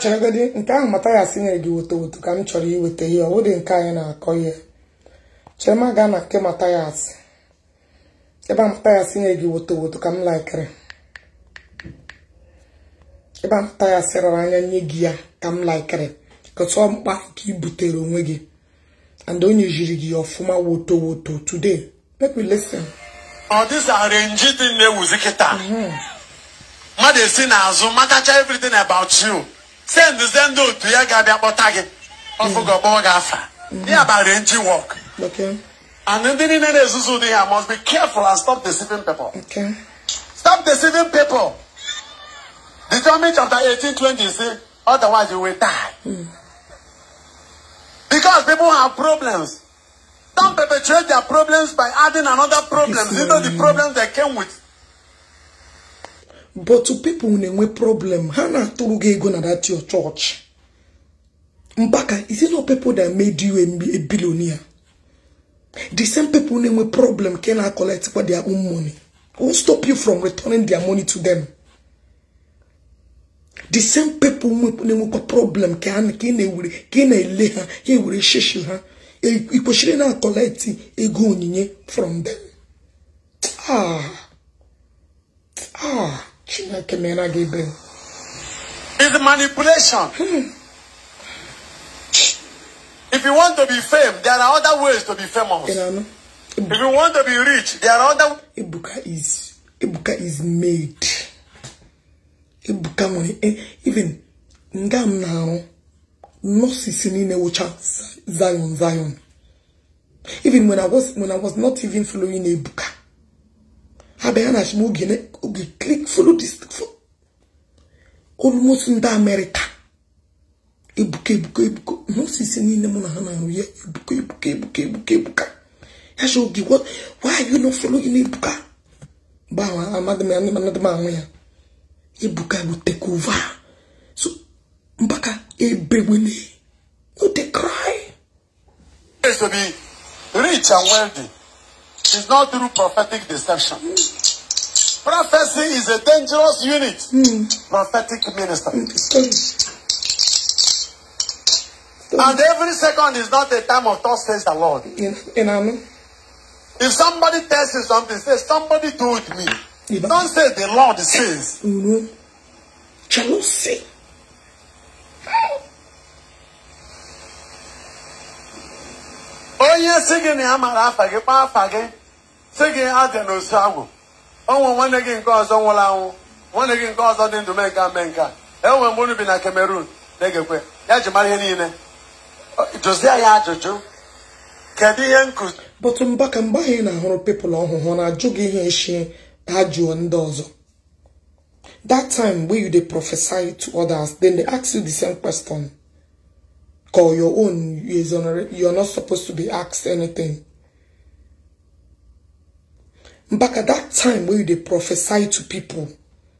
Cheregodi nke ahụ Mathias nyere gị woto woto ka m chọrọ iweta ihe ọ wụdị nke anyị na-akọ ihe. Chema gaa na nke Mathias. Ebe amata ya si nye gị woto woto ka m laikere. Ebe amata ya sịrara anya nye gị ya ka m laikere. Ka tụọ mkpa ka i butere onwe gị. And onye jiri gị ọfụma woto woto today. Make we listen. Oh, this arranged thing na-ewuzi kịta. Mmadụ esi n'azụ matacha everything about you. Send ndị otu ya ga-abịa kpọta gị. Ọfụ gị ọgbọọ gị afa. Ya bụ arrange work. Okay. And ndị niile na-ezuzu ụdị ha must be careful and stop deceiving people. Okay. Stop deceiving people. Deuteronomy chapter 18:20 say, otherwise you will die. Because people have problems. Don't perpetuate their problems by adding another problem. You know the problems they came with. But to people who have problem, ha na-atụrụ gị ego na that your church. Mbaka, is it not people that made you a billionaire? The same people who have problem cannot collect their own money. Won't stop you from returning their money to them. The same people who have problem can collect ego onyinye from them. Ah, Chineke mena gị be. It's manipulation. If you want to be famous, there are other ways to be famous. If you want to be rich, there are other. Ebuka is made. Ebuka money. Even ngam now, no sisini ne wucha Zion. Even when I was not even following Ebuka, Abeana shmogi click follow this almost in the America. Ebuka. No sisini ne mona hana ye Ebuka. Yashogi, what? Why are you not following Ebuka? Ba amad me another man. Ebuka will take over. So Mbaka ebewele. No they cry. To be rich and wealthy is not through prophetic deception. Prophecy is a dangerous unit. Prophetic minister. And every second is not a time of thus says the Lord. If somebody tells you something, say somebody told me. Don't say the Lord says. Jealousy. Onye sị gị na ya mara afa gị kpaa afa gị sị gị adị n'osu agwụ onwe nwanne gị nke ọzọ nwụrụ anwụ nwanne gị nke ọzọ dị ndụ mee nke mee nke a enwe mgbe unu bi na Cameroon na-egekwe ya ji mara ihe niile jụzie ya ajụjụ kedu ihe nkụzi. But Mbaka mgbe anyị na-ahụrụ people ọhụhụ na-ajụ gị ihe eshi ha jụọ ndị ọzọ. That time where you dey prophesy to others, then they ask you the same question. Call your own, you're not supposed to be asked anything. Back at that time where you dey prophesy to people,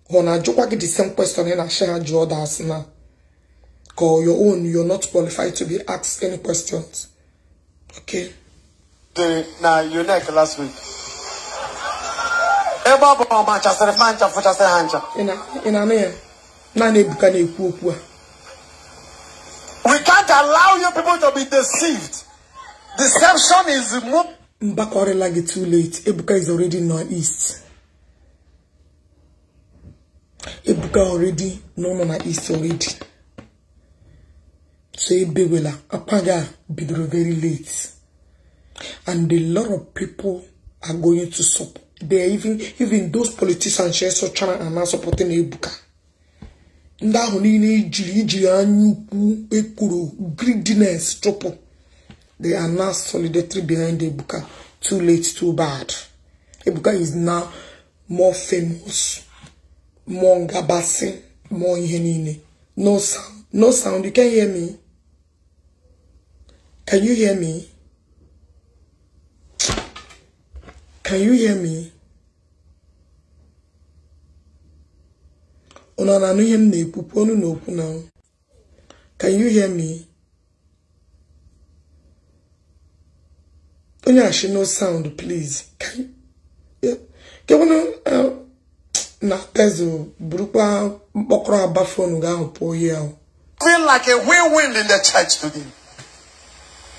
when I joke the same question and I share to others now. Call your own, you're not qualified to be asked any questions. Okay. Now you neck last week. We can't allow you people to be deceived. Deception is more. Mbaka too late. Ebuka is already northeast. Ebuka already no na east already. So Ebewela Apaga bidoro very late, and a lot of people are going to support. They are even those politicians share such are now supporting Ebuka. Ndị ahụ niile ijiri anya ukwu ekwuru greediness chụpụ. They are now solidarity behind Ebuka. Too late, too bad. Ebuka is now more famous, more ngabasi, more ihe niile. No sound, no sound. You can hear me? Can you hear me? Can you hear me? Can you hear me? Only I should no sound, please. Can you? Na tezo brukwa mbokro abafonu ga po here. Feel like a whirlwind in the church today.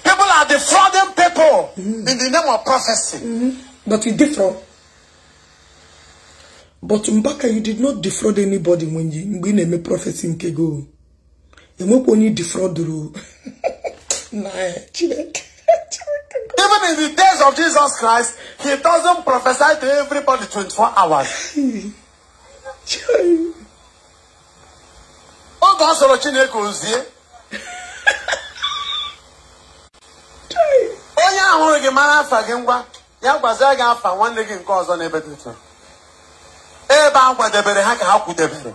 People are defrauding people in the name of prophecy. But we different. But Mbaka, you did not defraud anybody when you mgbe ị na-eme prophecy nke go. Enwekwa onye defrauduru. Na Chineke. Even in the days of Jesus Christ, he doesn't prophesy to everybody 24 hours. Oge ọ sọrọ Chineke ozie. Onye ahụrụ gị mara afa gị ngwa, ya gwazie gị afa nwanne gị nke ọzọ n'ebe dị nso. Ebe a kwadebere ha ka ha kwudebere.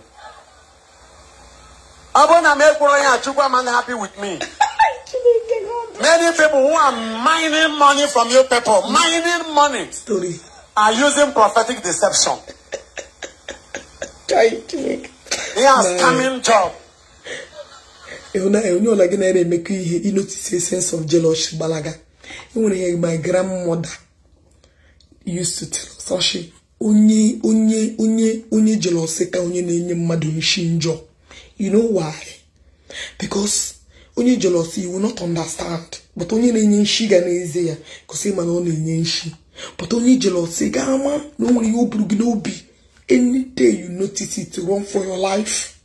Ọ bụrụ na m ekwuru ya, Chukwu ama happy with me. Many people who are mining money from you people, mining money, story, are using prophetic deception. He has scamming job. Onye ọla gị na-emekọ ihe, I notice a sense of jealousy gbalaga. Enwere ihe my grandmother used to tell us. Ọsị, onye onye onye onye jealousy ka onye na-enye mmadụ nshi njọ. You know why? Because onye jealousy, you will not understand. But onye na-enye nshi ga na-eze ya, because ịma na ọ na-enye nshi. But onye jealousy ga-ama na o nwere ihe o buru gị n'obi. Any day you notice it, run for your life.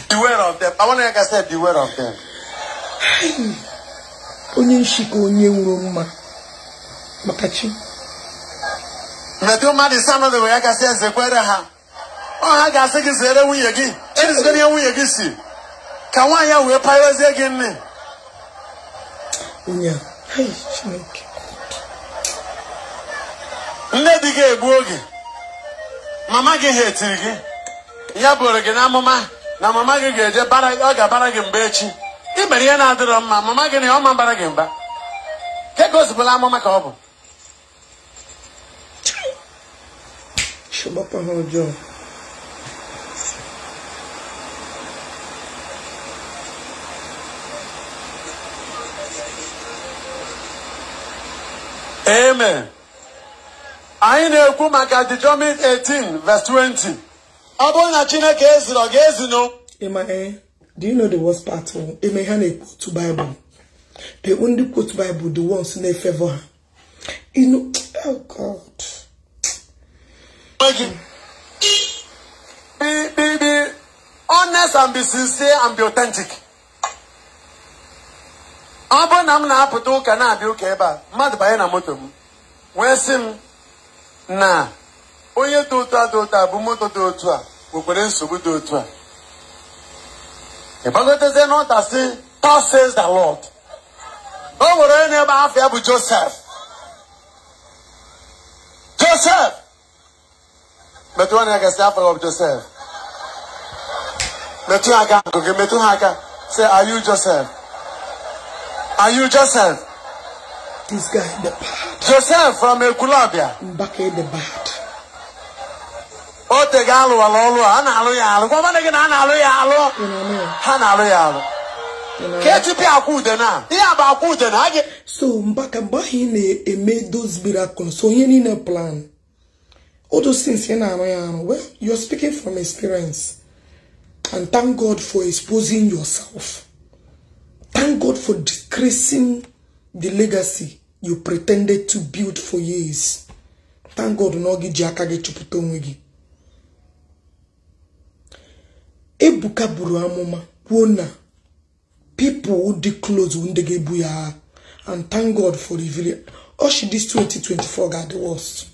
Beware of them. I want to say beware of them. Onye nshi ka onye nwụrụ mma. Maka chi. Metụ mmadụ ise anọ dị ya gasị ezekwere ha. Ọ ha ga-asị gị zere nwunye gị. Ezigoro ihe nwunye gị si. Ka nwaanyị ya wee payozie gị nne. Onye a, hai Chineke. Nne di gị egbu oge. Mama gị ha etiri gị. Ya bụrụ gị n'amụma na mama gị ga-eje bara, ọ ga-abara gị mba echi. Ị mere ihe na-adịrọ mma, mama gị na ọ ma bara gị mba. Ke gosipụla amụma ka ọ bụ. Shibapa ha ọjọọ. Amen. Anyị na-ekwu maka Deuteronomy 18 verse 20. Ọ bụrụ na Chineke eziri, ọ ga-ezi no. Emma, do you know the worst part? Eme ha na-quote Bible. They only quote Bible the ones in favor ha. You know, oh God. Be honest and be sincere and be authentic. Ọ bụrụ na m na-apụta ụka na-abịa ụka ebe a, mmadụ banye na moto m wee sị m na onye dị otu a dị otu a bụ moto dị otu a nwekwere nsogbu dị otu a. Ị gbagotezie n'ụta sị, Thus says the Lord. O nwere onye na-ebe afọ ya bụ Joseph. Joseph! Metụ onye ga-esi afọ ya bụ Joseph. Metụ aka gị, metụ ha aka. Say, are you Joseph? Are you Joseph? This guy, the bad. Joseph from Ekulabia. Mbaka the bad. O tega alụ ala ọlụ a na-alụ ya alụ. Gwa gị na a na-alụ ya alụ. Ha na-alụ ya alụ. Ka etupi akwa ude na. Ihe a bụ akwa ude na. So Mbaka mgbe ahụ ị na-eme those miracles, so onye niile plan. All those things ị na-arụ ya arụ. Well, you're speaking from experience. And thank God for exposing yourself. Thank God for disgracing the legacy you pretended to build for years. Thank God na ọ gị ji aka gị chụpụta onwe gị. Ebuka buru amụma kwuo na people who dị close ndị ga-ebu ya, and thank God for revealing. Oshi, this 2024 got the worst.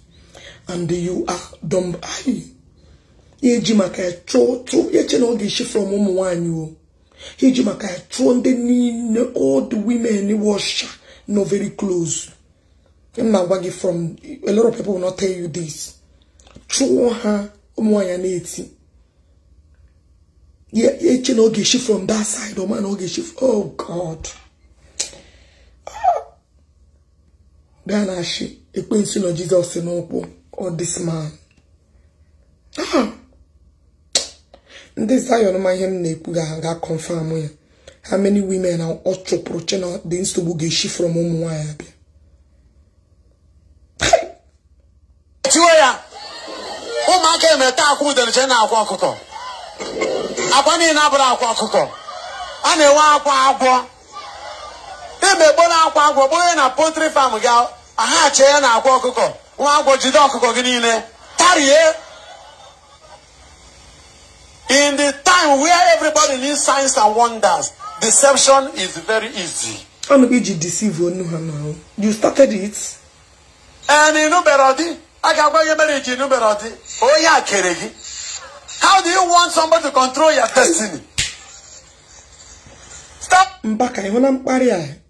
And you are dumb. Eji maka ya chụọ chụọ eche na ọ ga-eshi from ụmụ nwaanyị o. Eji maka ya chụọ ndị niile, all the women washa no very close. M na-agwa gị from a lot of people will not tell you this. Chụọ ha ụmụ nwaanyị na-eti. Eche na ọ ga-eshi from that side, ọ ma na ọ ga-eshi. Oh God. Bịa na ashị ekwensu nọ Jizọs n'ụkwụ. Oh, this man. Ndị Zion ma ihe m na-ekwu ga confirm ya. How many women are ọ chụpụrụ che na the nsogbu ga-eshi from ụmụ nwaanyị abịa. Tiwe ya. Ụmụaka emeta akwa udere che na akwa ọkụkọ. Akwa niile abụrụ akwa ọkụkọ. A na-enwe akwa agwọ. Emekpo na akwa agwọ kpọnye na poultry farm gị, aha chee ya na akwa ọkụkọ. Nwa agwọ jide ọkụkọ gị niile. Garie. In the time where everybody needs signs and wonders, deception is very easy. I'm going to deceive you now. You started it. And you know berodi. I can buy your marriage. You know berodi. Oh yeah, Keregi. How do you want somebody to control your destiny? Stop. Mbaka, you want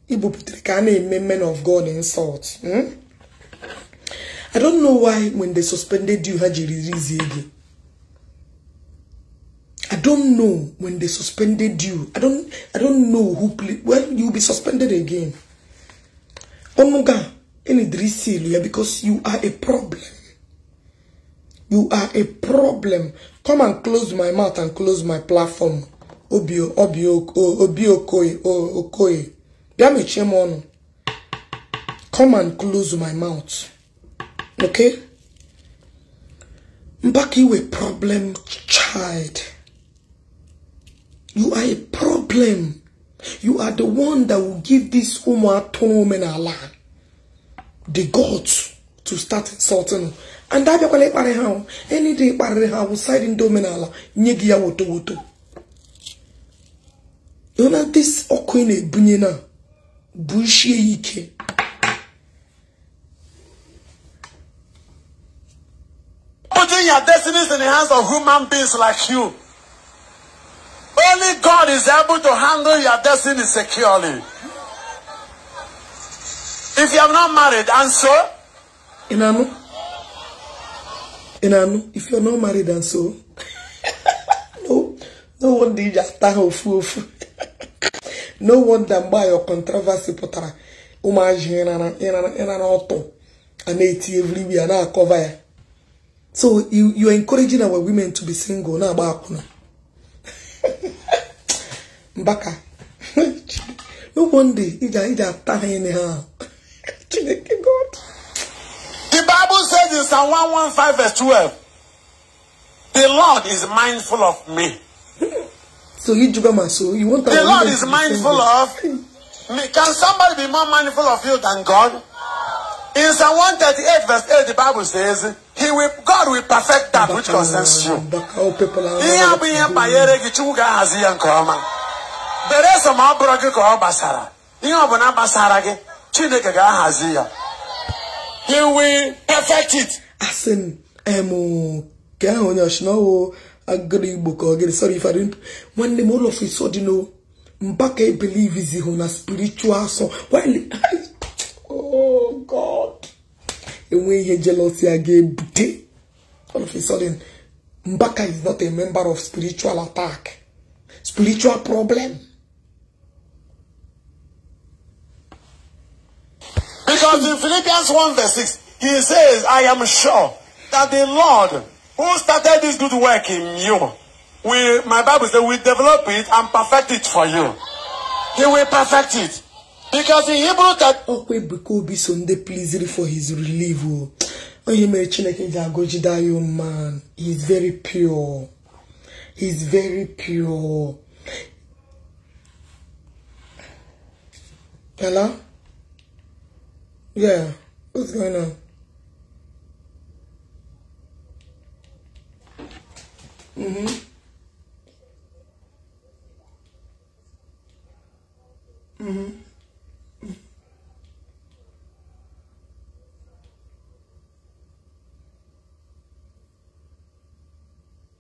to men of God insult. I don't know why when they suspended you, had you release again. I don't know when they suspended you. I don't know who played. Well, you'll be suspended again. Onuga, because you are a problem. You are a problem. Come and close my mouth and close my platform. Obi Okoye Okoye. Come and close my mouth. Okay? Mbaka, you a problem child. You are a problem. You are the one that will give this Omenala the guts to start insulting. And that any day side in Omenala, nyegia woto woto. You know this okoine bunyena bushie ike. Putting your destinies in the hands of human beings like you. Only God is able to handle your destiny securely. If you are not married, and so? Inanu, if you are not married, and so? No wonder you just ofu. No wonder by your controversy potara. Umaji inana auto and everywhere na cover. So you are encouraging our women to be single na ba akuna. Mbaka. No wonder ija tahe ha. God. The Bible says in Psalm 115 verse 12, the Lord is mindful of me. So you so you want the Lord is mindful of me. Can somebody be more mindful of you than God? In Psalm 138 verse 8, the Bible says, God will perfect that which concerns you. He will perfect it. Asin emo sorry if I didn't. One name all of a sudden, Mbaka believe is on a spiritual so. Well, oh God. And when he jealousy again, all of a sudden, Mbaka is not a member of spiritual attack, spiritual problem. Because in Philippians 1 verse 6, he says, I am sure that the Lord who started this good work in you, will, my Bible says, will develop it and perfect it for you. He will perfect it. Because in Hebrew that Okwe Sunday please for his relief. Man, he's very pure. He's very pure. Hello? Yeah, what's going on?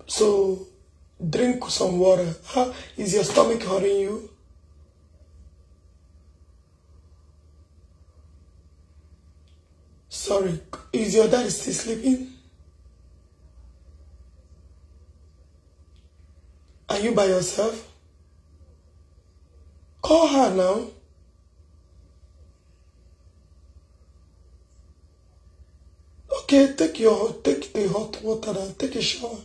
So, drink some water. Huh? Is your stomach hurting you? Sorry, is your dad still sleeping? Are you by yourself? Call her now. Okay, take the hot water and take a shower.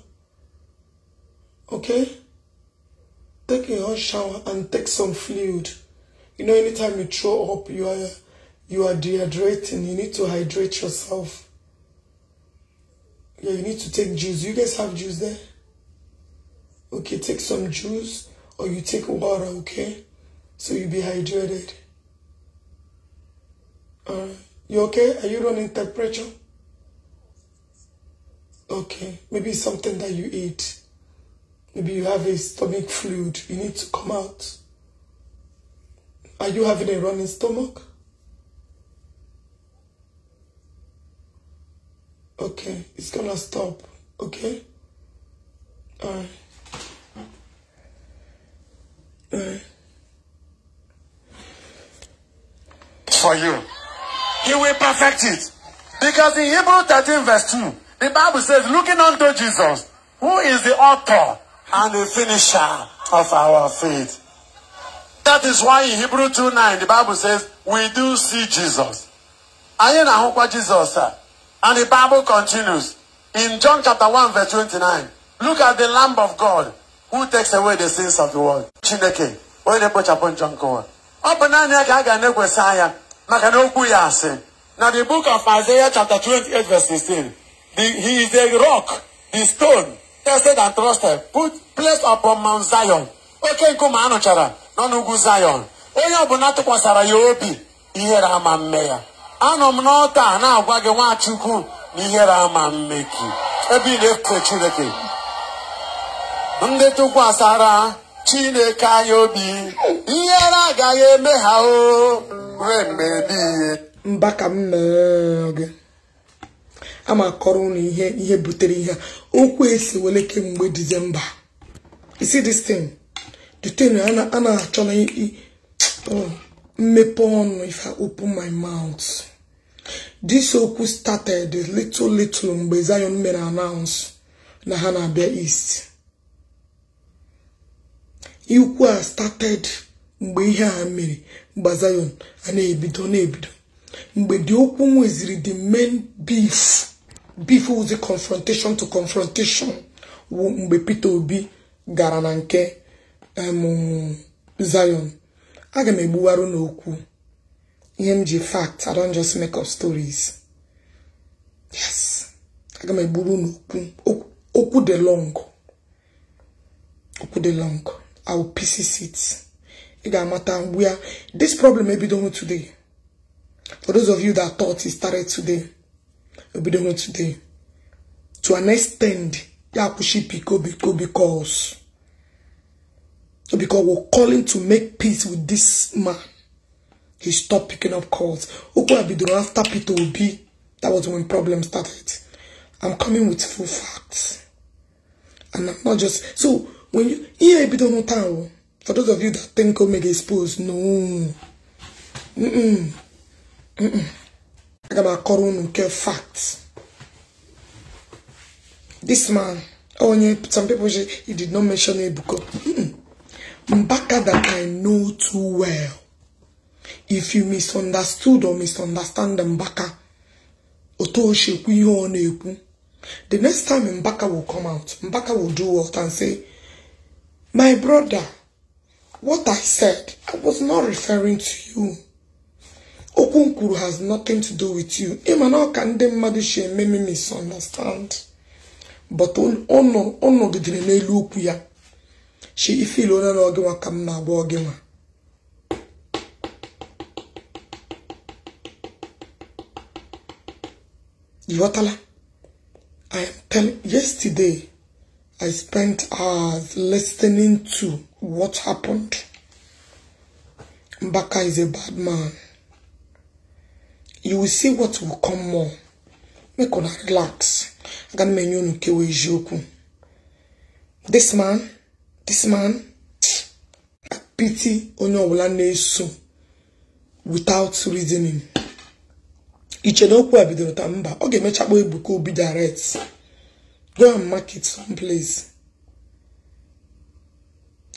Okay? Take a hot shower and take some fluid. You know, anytime you throw up, you are dehydrating. You need to hydrate yourself. Yeah, you need to take juice. You guys have juice there? Okay, take some juice or you take water, okay? So you be hydrated. You okay? Are you running temperature? Okay, maybe it's something that you ate. Maybe you have a stomach fluid. You need to come out. Are you having a running stomach? Okay, it's gonna stop. Okay? All right. All right. For you. He will perfect it. Because in Hebrews 13 verse 2, the Bible says, looking unto Jesus, who is the author and the finisher of our faith. That is why in Hebrews 2:9, the Bible says, we do see Jesus. Jesus, and the Bible continues. In John chapter 1 verse 29, look at the Lamb of God who takes away the sins of the world. Chineke, onye na-ekpochapụ njọ nke ụwa. Ọ bụ naanị ya ka a ga na-ekwesị anya maka na okwu ya asị. Now the book of Isaiah chapter 28 verse 16, he is a rock, the stone, tested and trusted, placed upon Mount Zion. Oke nkume a nụchara nọ n'ugwu Zion. Onye ọbụla tụkwasara ya obi, ihere ama mme ya. Anọ m n'ọta na-agwa gị Nwachukwu na ihere ama mme gị. Ebe ị na-efe Chineke. Ndị tụkwasara Chineke anyị obi, ihere agaghị eme ha o ruo mgbe ebighị. Mbaka m mee gị. Ama akọrọ unu ihe butere ihe a. Okwu esi wele kemgbe December. You see this thing? The thing a na-achọ na mmepe ọnụ if I open my mouth. This okwu started little little mgbe Zion mere announce na ha na-abịa East. Ikwu a started mgbe ihe a mere mgbe Zion a na-ebido. Mgbe the okwu nweziri the main beef was the confrontation to confrontation mgbe Peter Obi gara na nke Zion. Aga m egbuwaru n'okwu ihe m ji fact. I don't just make up stories. Yes, aga m egburu n'okwu okwu dị long. Okwu dị long. I will pieces it. Ị ga-amata where this problem ebidoghị today. For those of you that thought it started today, ebidoghị today. To an extent, ya kwụsị biko because we're calling to make peace with this man. He stopped picking up calls. Okwu bidoro after Peter Obi. That was when problems started. I'm coming with full facts. And I'm not just... So, when you... Here, for those of you that think Omega exposed, no. I got my facts. This man, oh, some people say he did not mention Ebuka. Mbaka that I know too well. If you misunderstood or misunderstand Mbaka, the next time Mbaka will come out, Mbaka will do what and say, my brother, what I said, I was not referring to you. Okunkuru has nothing to do with you. Misunderstand. But ono she ifeel ona na oge ka m na-agwa oge nwa. Iwatala. I am telling, yesterday I spent hours listening to what happened. Mbaka is a bad man. You will see what will come more. Make una relax. Aga m enye unu kewe eziokwu. This man, I pity onye ọbụla na-eso without reasoning. Iche na okwu a bidoro taa mba, ọ ga-emechakpo Ebuka Obi direct. Go and mark it someplace.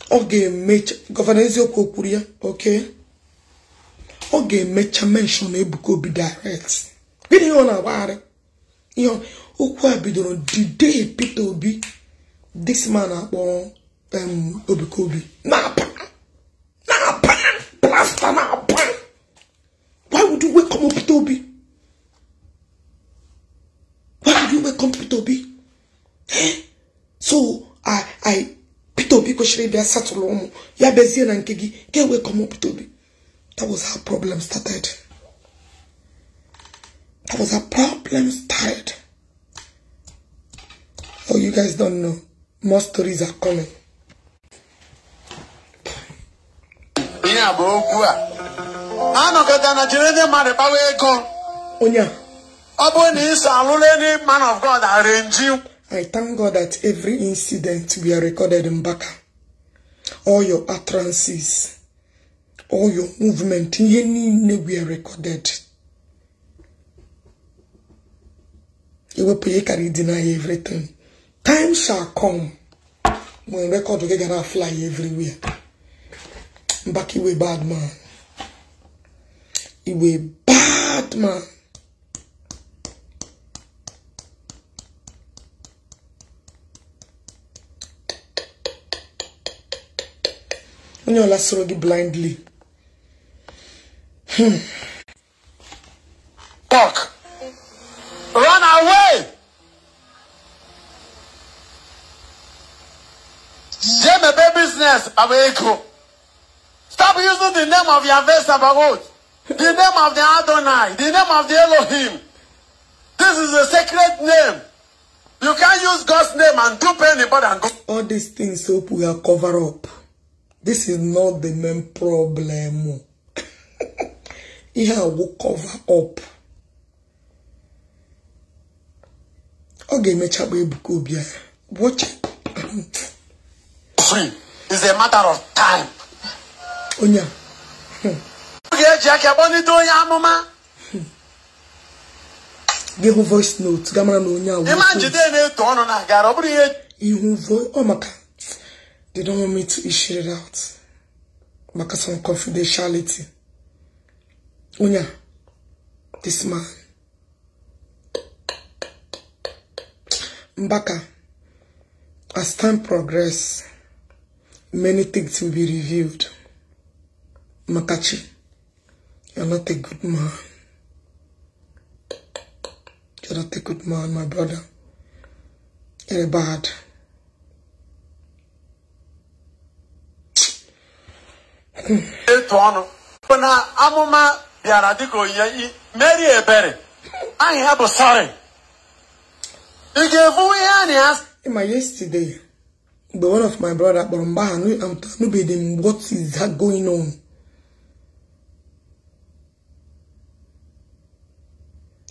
Ọ ga-emecha Gọvanọ Eziokwu okwuru ya, okay? Ọ ga-emecha mention Ebuka Obi direct. Gịnị ihe ọ na-agbagharị? Ihe okwu a bidoro the day Peter Obi, this man akpọrọ Ebuka Obi na-apa plaster na-apa. Why would you wake up Peter Obi? Why would you wake up Peter Obi? So I Peter Obi kwesịrị ịbịa settle ụmụ ya bịazie na nke gị ga wake up Peter Obi. That was how problem started. That was how problem started. Oh, you guys don't know. More stories are coming. Onya. Man of God arrange you. I thank God that every incident we are recorded in Mbaka. All your utterances, all your movement, we are recorded. You will pay carry deny everything. Time shall come when record will gonna fly everywhere. Mbaka, you a bad man. You a bad man. Onye ọla soro gị blindly. Talk. Run away. Jemebe business aweko. Stop using the name of Yahweh Sabaoth, the name of the Adonai, the name of the Elohim. This is a sacred name. You can't use God's name and dupe anybody and go. All these things hope we are cover up. This is not the main problem. Here will cover up. Okay, me chabo Ebuka Obi. Watch it. Free. It's a matter of time. Onya. Give voice note. Gamara no onya. Ihu voice. Oh maka. They don't want me to issue it out. Maka some confidentiality. Onya. This man. Mbaka. As time progresses, many things will be revealed. Makachi, you're not a good man. You're not a good man, my brother. You're bad. Yesterday, but one of my brother, but what is that going on?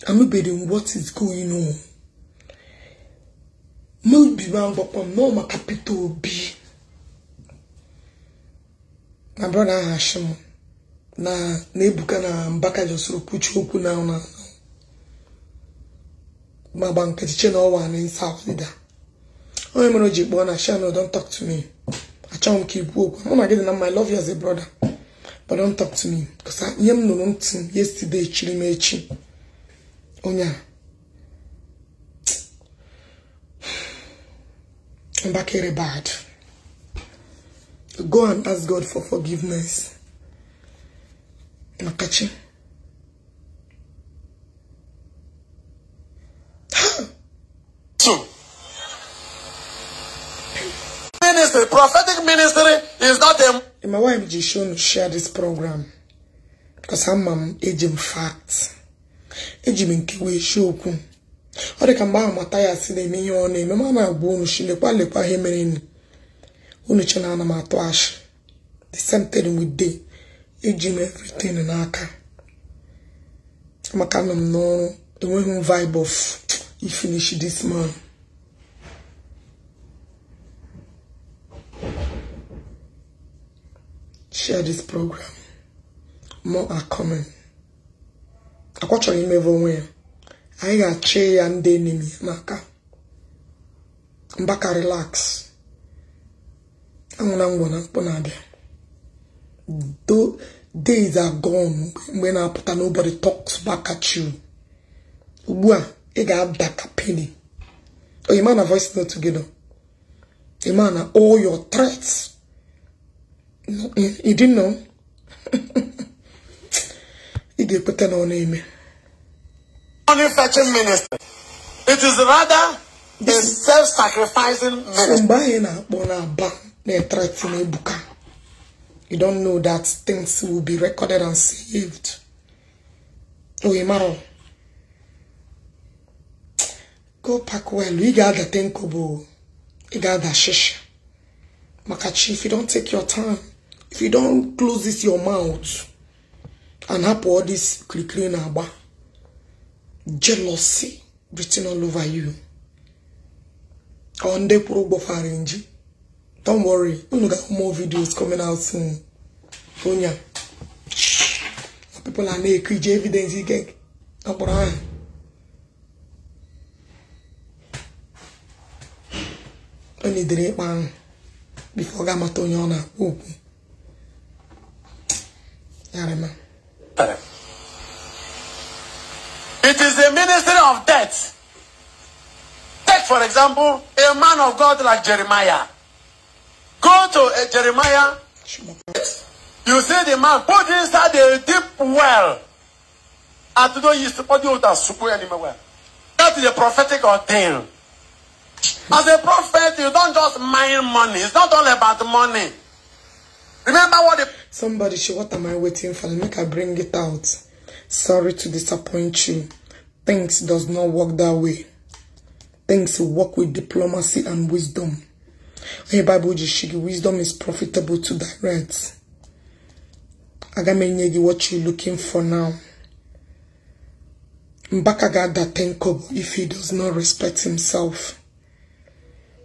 I'm not what is going on. No, my capital B. My brother Hashim. Na Nebuka na Mbaka just kuchu na na. Ma bank no one in South leader. Oh, I'm don't talk to me. I try to keep work. I'm not getting my love you as a brother, but don't talk to me because I am no nothing. Yesterday, chili. Onya. I'm back here bad. Go and ask God for forgiveness. Makachi. So, ministry, prophetic ministry is not a. My wife just should share this program because I'm aging facts. Eji m nke wee shi okwu. Ọ dị ka mgbe ahụ Mathias na-eme ihe ọ na-eme, ma na-agwa unu shi lekwa lekwa ihe mere unu. Unu che na ana m atụ ashị. The same thing with day. Eji m everything n'aka. Maka nọ m n'ọrụ, enweghị m vibe of you finish this man. Share this program. More are coming. Akwa chọrọ imeve onwe ya. Anyị ga-achị ya ndị enemy n'aka. Mbaka relax. Anwụ na ngwọ na mkpụ na-abịa. Days are gone mgbe na-apụta nobody talks back at you. Ugbu a ị ga-ada ka penny. Oh, you man a voice note together. You man all your threats. No, you didn't know. Ị ga-ekweta na ọ na-eme. Money fetching ministry. It is rather a self-sacrificing ministry. Mgbe anyị na-akpọ na-aba na-threat na Ebuka. You don't know that things will be recorded and saved. Oh, Imaro. Go pack well. Ị ga-ada tenkobo. Ị ga-ada shisha. Makachi, if you don't take your time, if you don't close this your mouth and hapụ all this kirikiri na-agba, jealousy written all over you. Ọ ndị kwụrụ ụgwọ fara nji. Don't worry, unu got more videos coming out soon. Onya. People are na-ekwu evidence ike akpọrọ ahụ. Ọ nidere ịkpa ahụ before ọ ga-amata onye ọ na-akpọ okwu. Yarima. It is the ministry of death. Take, for example, a man of God like Jeremiah. Go to Jeremiah. You see the man put inside a deep well. And today you support you with super animal well. That is a prophetic ordeal. As a prophet, you don't just mind money. It's not all about money. Remember what the... Somebody said, what am I waiting for? Make I bring it out. Sorry to disappoint you. Things does not work that way. Things work with diplomacy and wisdom. In the Bible, wisdom is profitable to direct. Agamenyegi, what you looking for now? Mbaka got that 10 kobo if he does not respect himself.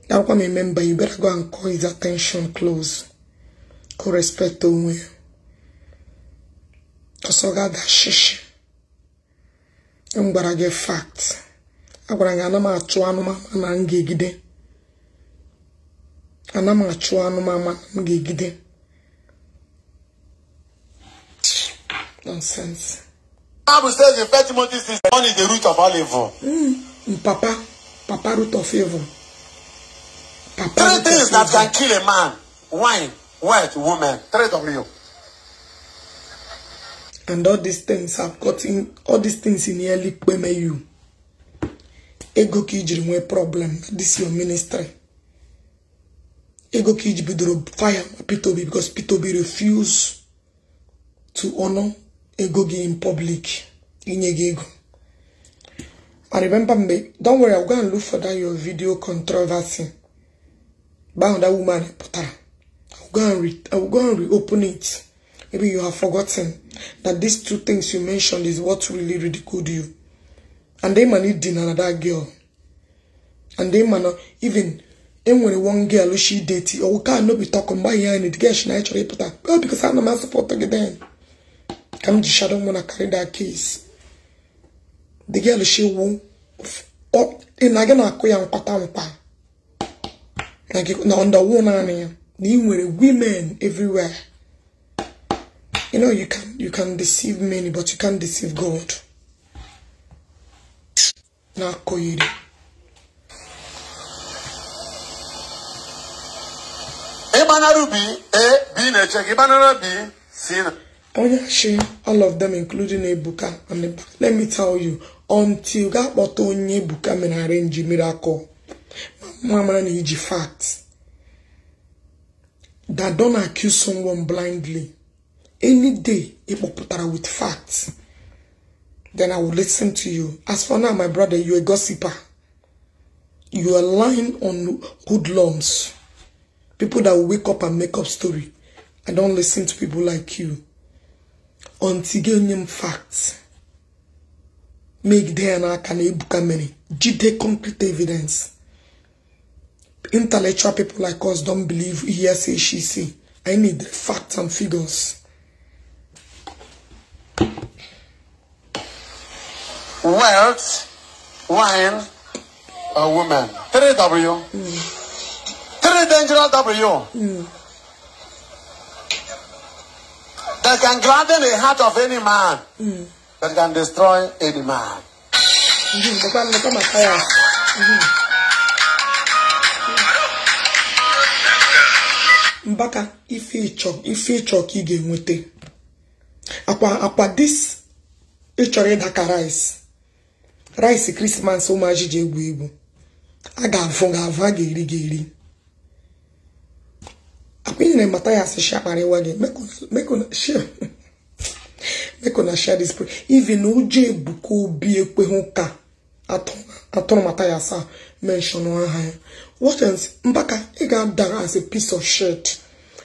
Now, remember, you better go and call his attention close. Go respect onwe. Osoga da shishi. I'm gonna get facts. I'm gonna achụ anụmanụ na m ga-egide. Ana m achụ anụmanụ m ga-egide. Nonsense. Bible says in 1 Timothy 6, money is the root of all evil. Papa, root of evil. Papa, three things that can kill a man: wine, wealth, woman. 3 W. And all these things have gotten, all these things in nearly kpeme you. Ego ka ijiri nwee problem. This is your ministry. Ego ka iji bidoro fire Peter Obi because Peter Obi refused to honor ego gị in public. Inye gị ego. I remember me. Don't worry, I'll go and look for that your video controversy. Bound that woman pụtara. I'll go and reopen it. Maybe you have forgotten that these two things you mentioned is what really ridiculed you. And they man need dinner that girl. And they man even when one girl who she date or can't no be talking about here and the girl she naturally put her. Oh, because I'm not support again. Come to shadow wanna carry that case. The girl she won't up in again acquire and like no under one women everywhere. You know, you can deceive many, but you can't deceive God. Na koyiri. All of them, including Ebuka and Ebuka. Let me tell you, until God bought onye Ebuka men arrange miracle. Mama need facts. That don't accuse someone blindly. Any day, if with facts, then I will listen to you. As for now, my brother, you're a gossiper. You are lying on hoodlums. People that will wake up and make up story. I don't listen to people like you. Until you give facts. Make there and can Ebuka many. Jide concrete evidence. Intellectual people like us don't believe hearsay, she say. I need facts and figures. Wealth, wine, a woman. 3 W. 3 dangerous W. That can gladden the heart of any man. That can destroy any man. Mbaka, ife ịchọ ka ị ga-enweta. Akwa this ịchọrọ ịdaka rice. Rice Christmas ụmụaji ji egwu egwu. A ga-avụ ga-avụ, a ga-eri ga-eri. Akwa ị na-emata ya asị shakparịwa gị. Make una share this. Even ụjọ Ebuka Obi ekweghị ụka atọ Atụrụ Mathias a mention aha ya. What else? Mbaka, ị ga-ada as a piece of shit.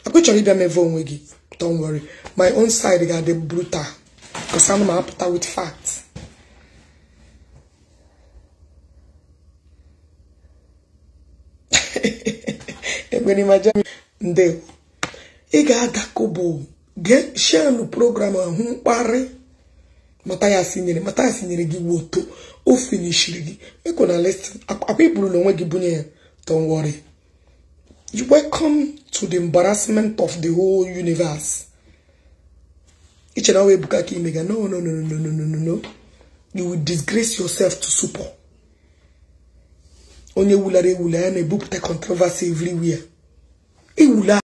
Akwa chọrọ ịbịa meve onwe gị. Don't worry. My own side ga-adị brutal. Because ana m apụta with facts. Ndewo. Ị ga-ada kobo. Share program ahụ mkparị Mathias nyere. Mathias nyere gị woto. O finishiri gị. Meko na listen. Akwa iburu na onwe gị bunye ya. Don't worry. You welcome to the embarrassment of the whole universe. Each and every Ebuka Imega. No, no, no, no, no, no, no, no. You will disgrace yourself to super. Onye wulare wula ya na-ebupụta controversy everywhere. Iwula